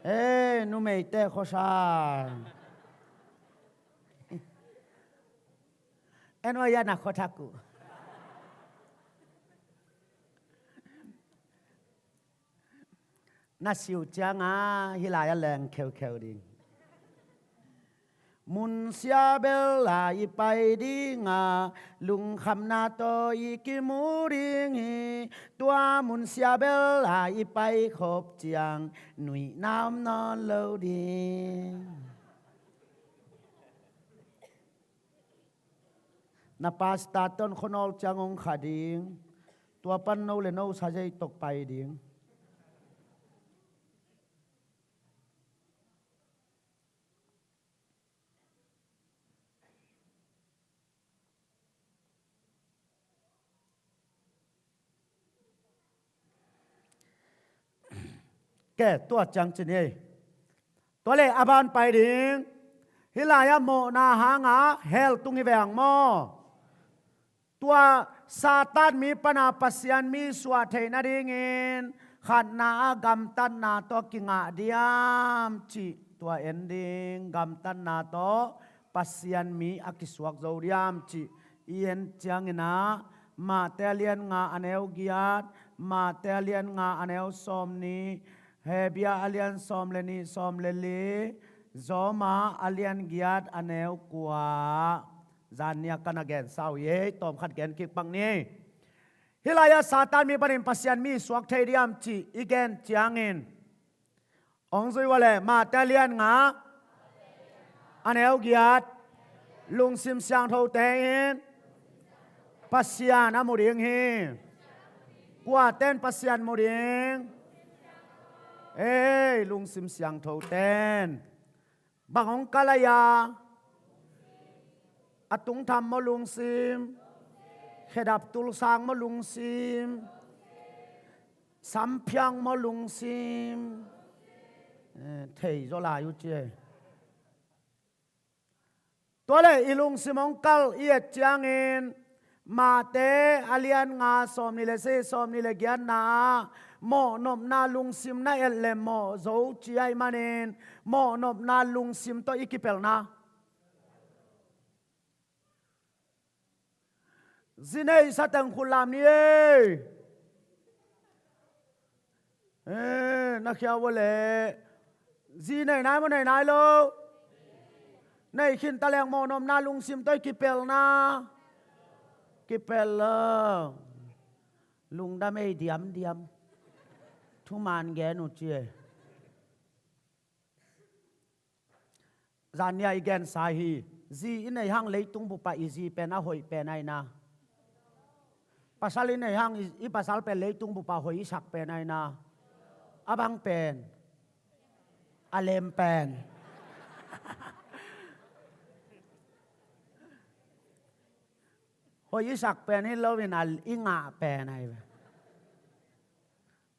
Eh, numeite khuasat. En ua ya na khuathak uh. Na siu cianga hih lai-ah leng kheukheu ding. Mun sia bel a i pai dinga, lungkhamna tawh i kimu ding hi. Tua mun sia bel a i pai khop ciang nuihna om nawn lo ding. Na pastor tawh khuanawl ciang hong kha ding. Tua pan no le no sa zei tawh pai ding. Ke, tua ciang ci ni. Tua le a ban pai ding. Hih lai-ah mawhna hanga hell tung hi veng maw? Tua Satan mi pana Pasian mi suah theih nadingin khatna-ah gamtatna tawh kingah diam cih tua en ding. Gamtatna tawh Pasian mi a kisuak zo diam cih I en ciangin ah, Mate a lian nga a neu giat, Mate a lian nga a neu sawmnih, Hebru a lian sawm le nih, sawm le li, Roma a lian giat a neu kua. Zan nia ka na gensa uh hi, tawm khat gen kik pak ni. Hih lai-ah Satan mi panin Pasian mi suak thei diam cih i gen ciangin, hong zui ua leh, Mate a lian nga a neu giat, lungsim siangthote in Pasian a mu ding hi. Kuaten Pasian mu ding? Ei, lungsim siangthoten. Bang hong kal a hia? A tungtham maw lungsim? Khedap tulsang maw lungsim? Samphiang maw lungsim? Eh, thei zaw lai uh ci ei. Tua leh i lungsim hong kal i et ciangin, Mate a lian nga sawmnih le sagih, sawmnih le giatna ah, mawhnopna lungsim na et le mawh zo ci ahih manin, mawhnopna lungsim tawh i kipelhna. Zi neihsa teng khut lam ni ei. Eh, na khia ua leh. Zi nei nai maw, nei nai lo? Nei khin ta leng mawhnopna lungsim tawh i kipelhna. Kipelh lo. Lungdam ei diamdiam. Thuman gen uh ci ei. Zan nia i gensa hi. Zi i nei hang leitung bup ah i zi pen a hoih pen ahi na. Pasal i nei hang i, i pasal pen leitung bup ah hoih i sak pen ahi na. A bang pen? A lem pen. Hoih i sak pen hi loin a i ngah pen ahi ve.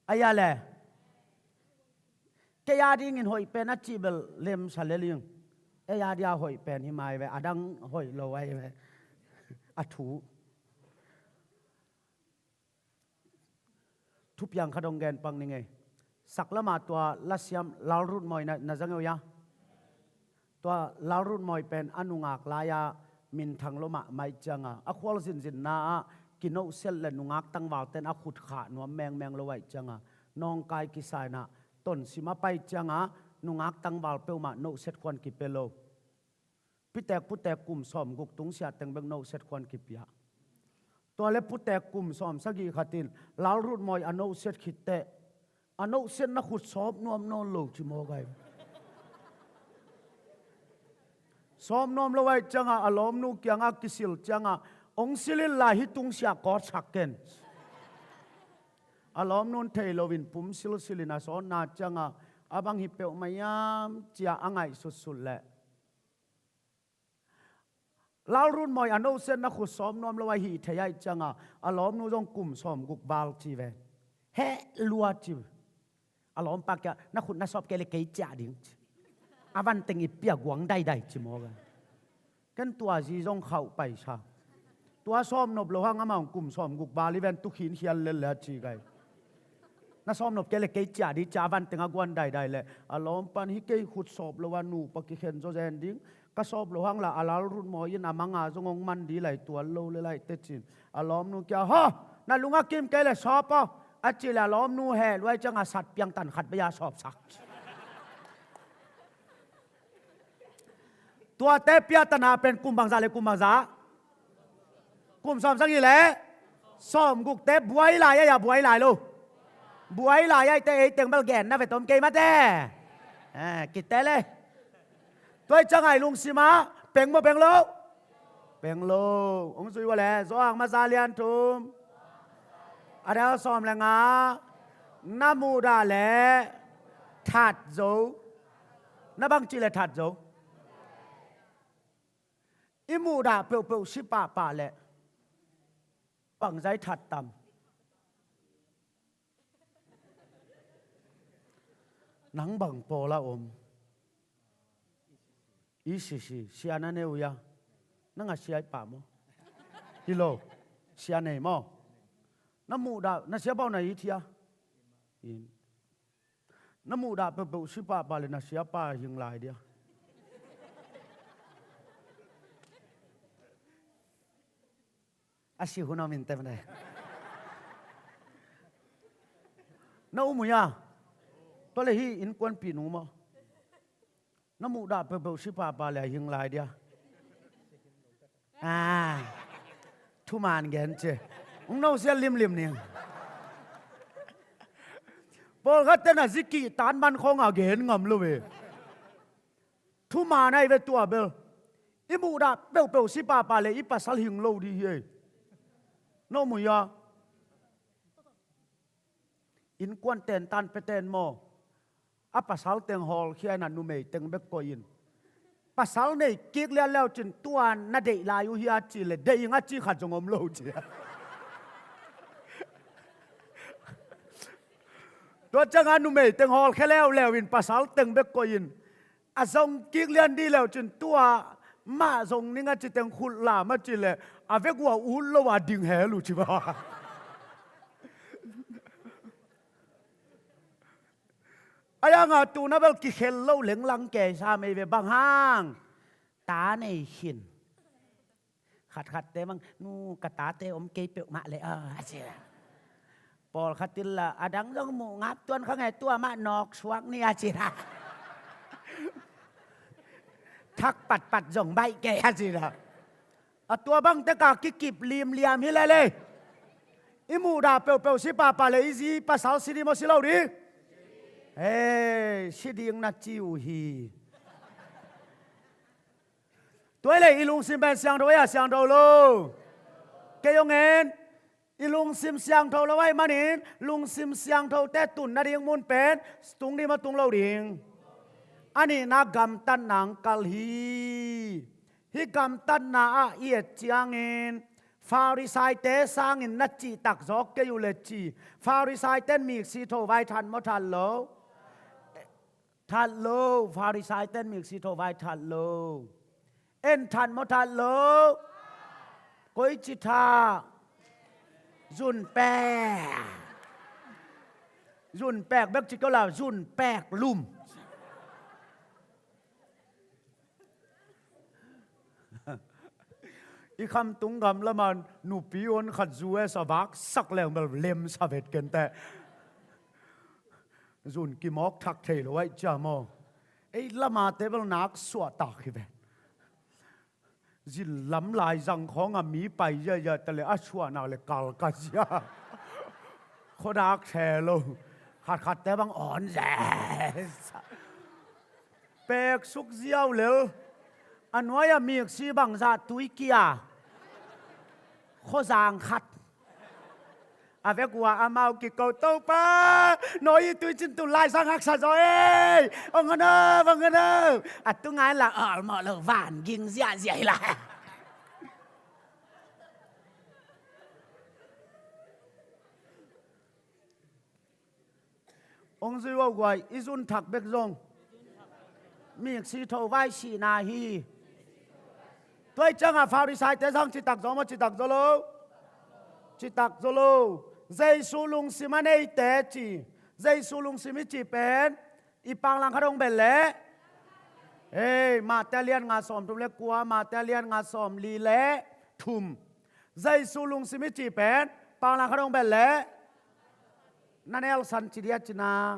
Ahi a le. Kei a dingin hoih pen a cih bel lemsa lel ing. Ei a dia hoih pen hi mai ve, a dang hoih lo ahi ve. A thu. Thupiang khat hong gen pak ning ei. Saklam ah tua lasiam Lal Rut Mawi na, na za ngei uh hia? Tua Lal Rut Mawi pen a nungak lai-a minthang lua mahmah ciangin, a khualzinzinna ah kinohset le nungak tangvalte'n a khut khah nuam mengmeng lo ahih ciangin, nawngkai kisa in ah tonsim a pai ciangin nungak tangval peuhmah nohset khuan kipia lo. Pitek putek kum sawmguk tungsiah teng bek nohset khuan kipia. Tua le putek kum sawmsagih khat in Lal Rut Mawi a nohset khit teh, a nohsetna khut sawp nuam nawn lo ci mawk ahi. Sawp nuam lo ahih ciangin a lawmnu kiangah kisil ciangin, hong sil in la, hih tungsiah kawtsak ken. A lawmnu'n thei loin pum silsil in a sawtna ciangin, a bang hi peuhmah hiam ci-a a ngaihsutsut leh, Lal Rut Mawi a nohsetna khut sawp nuam lo ahih thei ahih ciangin, a lawmnu zong kum sawmguk val ci ve. Heh lua ci. A lawmpa kiangah, na khut na sawp kei le kei ciah ding ci. A van teng i pia guang daidai ci mawk a. Ken tua zi zong khauh paisa. Tua sawp nop lo hang amah hong kum sawmguk val hi ven, tu khin khial lel le a ci gai. Na sawp nop kei le kei ciah ding ci-a a van teng a guan daidai leh, a lawmpa in hih kei khut sawp lo a nupa kikhen zaw zen ding. Ka sawp lo hang la a Lal Rut Mawi in a manga zong hong man ding lai tuan lo le lai teh ci-in, a lawmnu kiangah, haw, na lung a kim kei le sawp aw, a cih leh a lawmnu heh lua ahih ciangin a sat piang tan khat bei-a sawpsak. Tuate piatana pen kum bangzah le kum bangzah? Kum sawmsagih le sawmgukte buai lai a, buai lai lo. Buai lai a, eite ei teng bel genna ve tom kei mate. Eh, kite le. Tua ahih ciangin i lungsim ah peng maw peng lo? Peng lo. Hong zui ua le, Johan masa lian thum, a neu sawm le nga. Na muhdah le that zo. Na bangci le that zo? I muhdah peuhpeuh si pahpah leh bangzah i that tam? Nang bang pawl a om? E C C, sia na nei uh hia? Nang a sia i pah maw? Hi lo, sia nei maw? Na muhdah, na sia bau na it hia? In. Na muhdah peuhpeuh si pahpah leh na siapa hing lai dia. A si hun om in tem dai. Na um uh hia? Tua le hi innkuanpih nu maw? Na muhdah peuhpeuh si pahpah le a hing lai dia. Ah, thuman gen ci. Ung no sia limlim ning. Pawlkhat ten a zi kihtan man khawng a gen ngam lo ve. Thuman ahi ve tua bel. I muhdah peuhpeuh si pahpah le i pasal hing lo dih hi ei. No muh hia? Innkuan tentan peten maw? A pasal teng hawlkhia in a numei teng bek koih in. Pasal nei kik lian leu cin tua na deih lai uh hia ci le deih ing a ci khat zong om lo ci. Tua ciangah numei teng hawlkhia leuleu in pasal teng bek koih in. A zong kik lian dih leu cin tua mah zong ning a ci teng khut lam a ci le a vek uh a ut lo a ding hel uh ci ba. A yangah tuna bel kikhel lo lenglang kei sa mei ve bang hang. Ta nei khin. Khatkhatte bang nu ka tate om kei peuhmah le a ci. Pawlkhat in la a dang zong muh ngap tuan kha nge tua mah nawk suak ni a ci la. Thak patpat zong baih kei a ci la. A tua bang teka kikip limliam hi lele. I muhdah peuhpeuh si pahpah le i zi pasal si dih maw si lo dih? Hei, si ding na ci uh hi. Tua hi le i lungsim pen siangtho ei a siangtho lo? Kei hong en. I lungsim siangtho lo ahih manin lungsim siangthote tun nading mun pen tung dih maw tung lo ding? A nihna gamtatna ang kal hi. Hih gamtatna ah i et ciangin Pharisaite sangin na cihtak zawk kei uh le ci. Pharisaite in miksi tho vai that maw that lo? That lo, Pharisaite in miksi tho vai that lo. En that maw that lo? Koici that? Zun pek. Zun pek bek ci keu la, zun pek lum. I khamtung gam lama nupi on khat zu e sa vak sak leng bel lem sa vet kente. Zun kimawk thak thei lo aih cia maw? Ei lamate bel nak suahtak hi ve. Zin lam lai zang khawng a mi pai ziahziah ta le a suahnak le kal ka zia. Khuadak the lo. Khatkhatte bang awn zia. Pek suk ziau lel. A nuai a miksi bangzah tui kia. Khuazang khat. A vek uh a amau kiko Topa. Nawi i tui cin tu lai sang haksa zaw ei. Ong hana, ong hana. A tu ngai la almawh lo van ging ziahziah hi la. Ong zui uh guai, i zun thak bek zong miksi tho vai sihna hi. Tua i ciangah Pharisaite zang citak zaw maw citak zaw lo? Citak zaw lo. Jesu lungsim a neite ci. Jesu lungsim i ci pen i panglang khat hong bel leh. Ei, Mate lian nga sawm thum le kua, Mate lian nga sawm li le thum. Jesu lungsim i ci pen panglang khat hong bel leh. Na nelsan ci dia cina.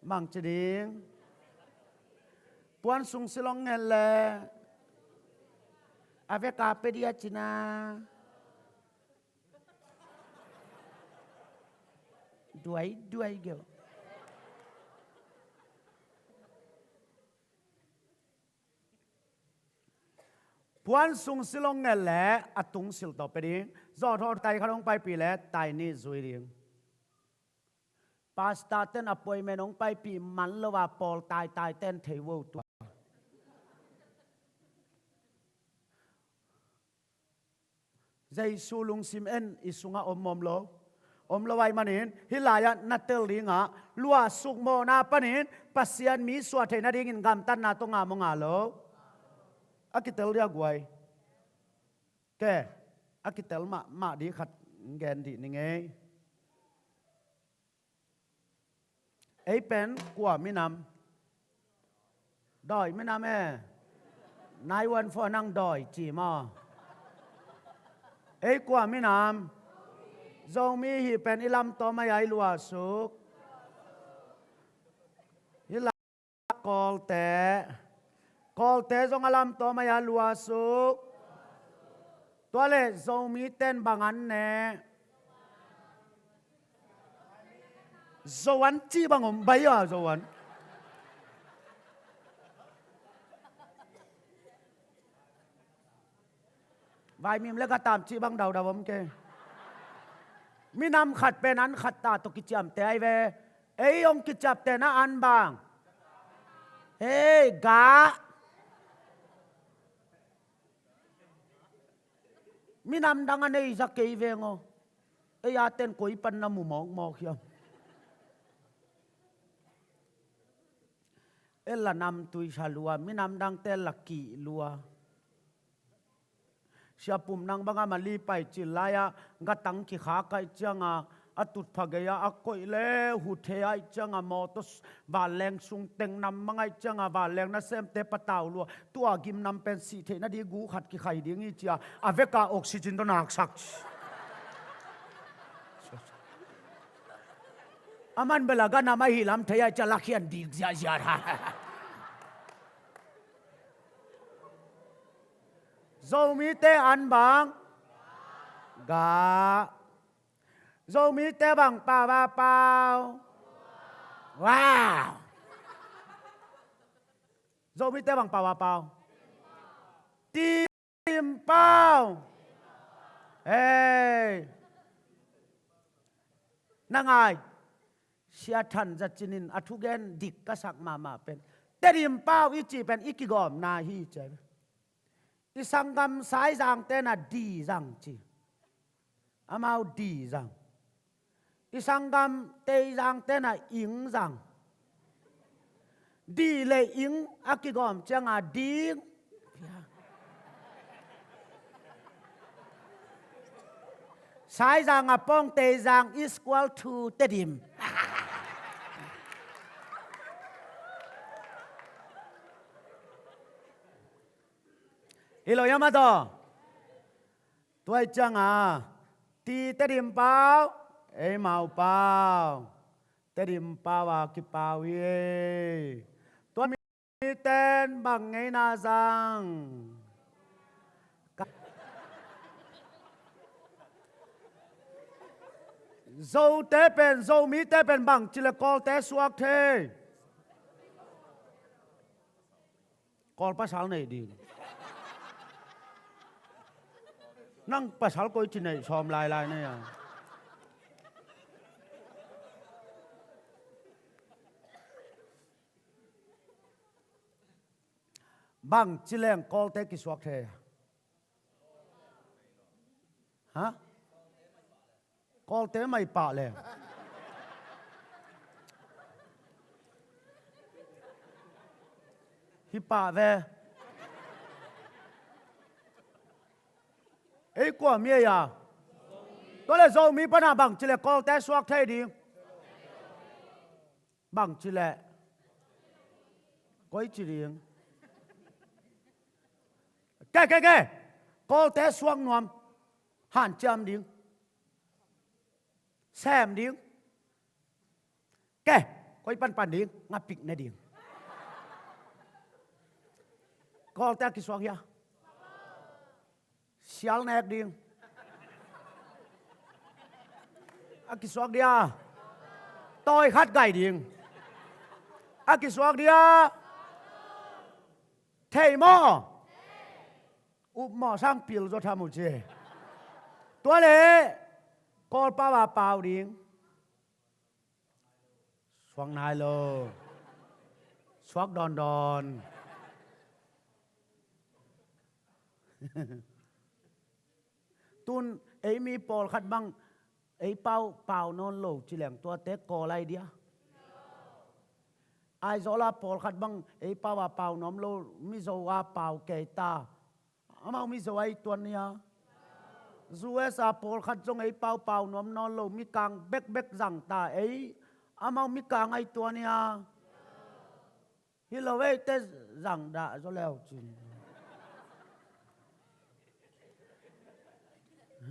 Mang ci ding. Puan sung silong ngen le. A veka pe dia cina. Duai duai geu. Puan sung silong ngen le a tung sil tawh pe ding. Zawh thaw tai khat hong paipih le tai nih zui ding. Pastor ten appointment hong paipih man lo a pawl taitai ten thei uh tua. Jesu lungsim en i sungah om om lo. Om lo ahih manin hih lai-ah na tel dingah luah sukmawhna panin Pasian mi suah theih nadingin gamtatna tawh ngah maw ngah lo? A kitel dia guai. Ke, a kitel mahmah dih khat gen dih ni ngei. Ei pen kua minam? Dawi minam e. Nine one four nang dawi ci maw? Ei kua minam? Zomi hih pen i lamtawm ai-a i luahsuk. Hih la Kawlte. Kawlte zong a lamtawm ai-a luahsuk. Tua leh Zomite'n bang an ne? Zoan cih bang om bai a, Zoan. Vaimim le Gatam cih bang daudau om kei. Minam khat pen an khat ta tawh kiciamteh ai ve. Ei hong kiciamtehna an bang? Hei, Ga. Minam dang a nei za kei veng aw. Ei a ten koi pan na mu mawkmawk hiam? Ei la namtui sa lua, minam dangte la kih lua. Sia Pum nang banga Mali pai cil lai-a, gatang kikhak ai cianga, a tutpha gei-a a koih le hu thei ai cianga, mawtaw s-, vanleng sung teng nam mang ai cianga, vanleng nasemte patau lua, tua gimnam pen sih theihna ding gu khat kikhai ding hi cia, a veka oxygen tawh naksak. A man bel a ganam ahi lam thei ai cia lakhian dik ziahziah. Zomite an bang? Ga. Zomite bang pau a pau? Wow. Zomite bang pau a pau? Tedim pau. Hei. Na ngai. Sia Than Za Cin in a thugen dik ka sak mahmah pen, Tedim pau i cih pen i kigawmna hi ci. I sanggam Saizangte na di zang ci. Amau di zang. I sanggam Teizangte na ing zang. Di le ing a kigawm cianga ding. Saizang a pawng Teizang is equal to Tedim. Hi lo hiam a taw? Tua hi cianga, ti Tedim pau, ei mau pau. Tedim pau a kipau hi. Tua miten bang ngeina zang? Zote pen, Zomite pen bangci le Kawlte suak thei? Kawl pasal nei ding. Nang pasal koi ci nei sawm lailai nei a. Bangci leng Kawlte kisuak thei? Ha? Kawlte mai pah le. Hi pah ve. Ei kua mi ei a? Tua le Zomi pana bangci le Kawlte suak thei ding? Bangci le? Koi ci ding? Ke, ke, ke. Kawlte suak nuam. Hanciam ding. Sem ding. Ke, koi panpan ding, ngapik ne ding. Kawlte a kisuak hia? Sial nek ding. A kisuak dia? Tawi khat gai ding. A kisuak dia? Thei maw? Up maw sang pil zaw tham uh ci. Tua le Kawl pau a pau ding. Suak nai lo. Suak dawndawn. Tun ei mi pawlkhat bang ei pau pau nawn lo ci leng tuate Kawl ai dia? Aizawl a pawlkhat bang ei pau a pau nuam lo, Mizo a pau kei ta. Amau Mizo ai tuan hia? U S a pawlkhat zong ei pau pau nuam nawn lo, mikang bekbek zang ta ei. Amau mikang ai tuan hia? Hi lo ei te zang dah zaw leu cin.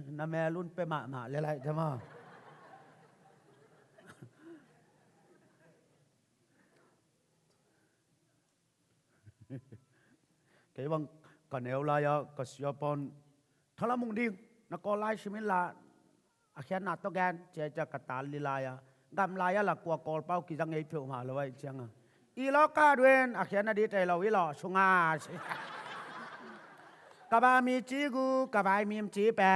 Na mel un pe mahmah le laih te maw. Kei bang ka neu lai-a ka sia pawn, Thalamung ding, na kawl lai simin la, a khiatna tawh gen, cia cia ka tal li lai-a, gam lai-a la kua kawl pau kiza ngei pheuh mah lo aih cianga, i lawh ka duen a khiatna di tei lo i lawh sunga si. Ka ba mi ci gu, ka vai mim ci pe.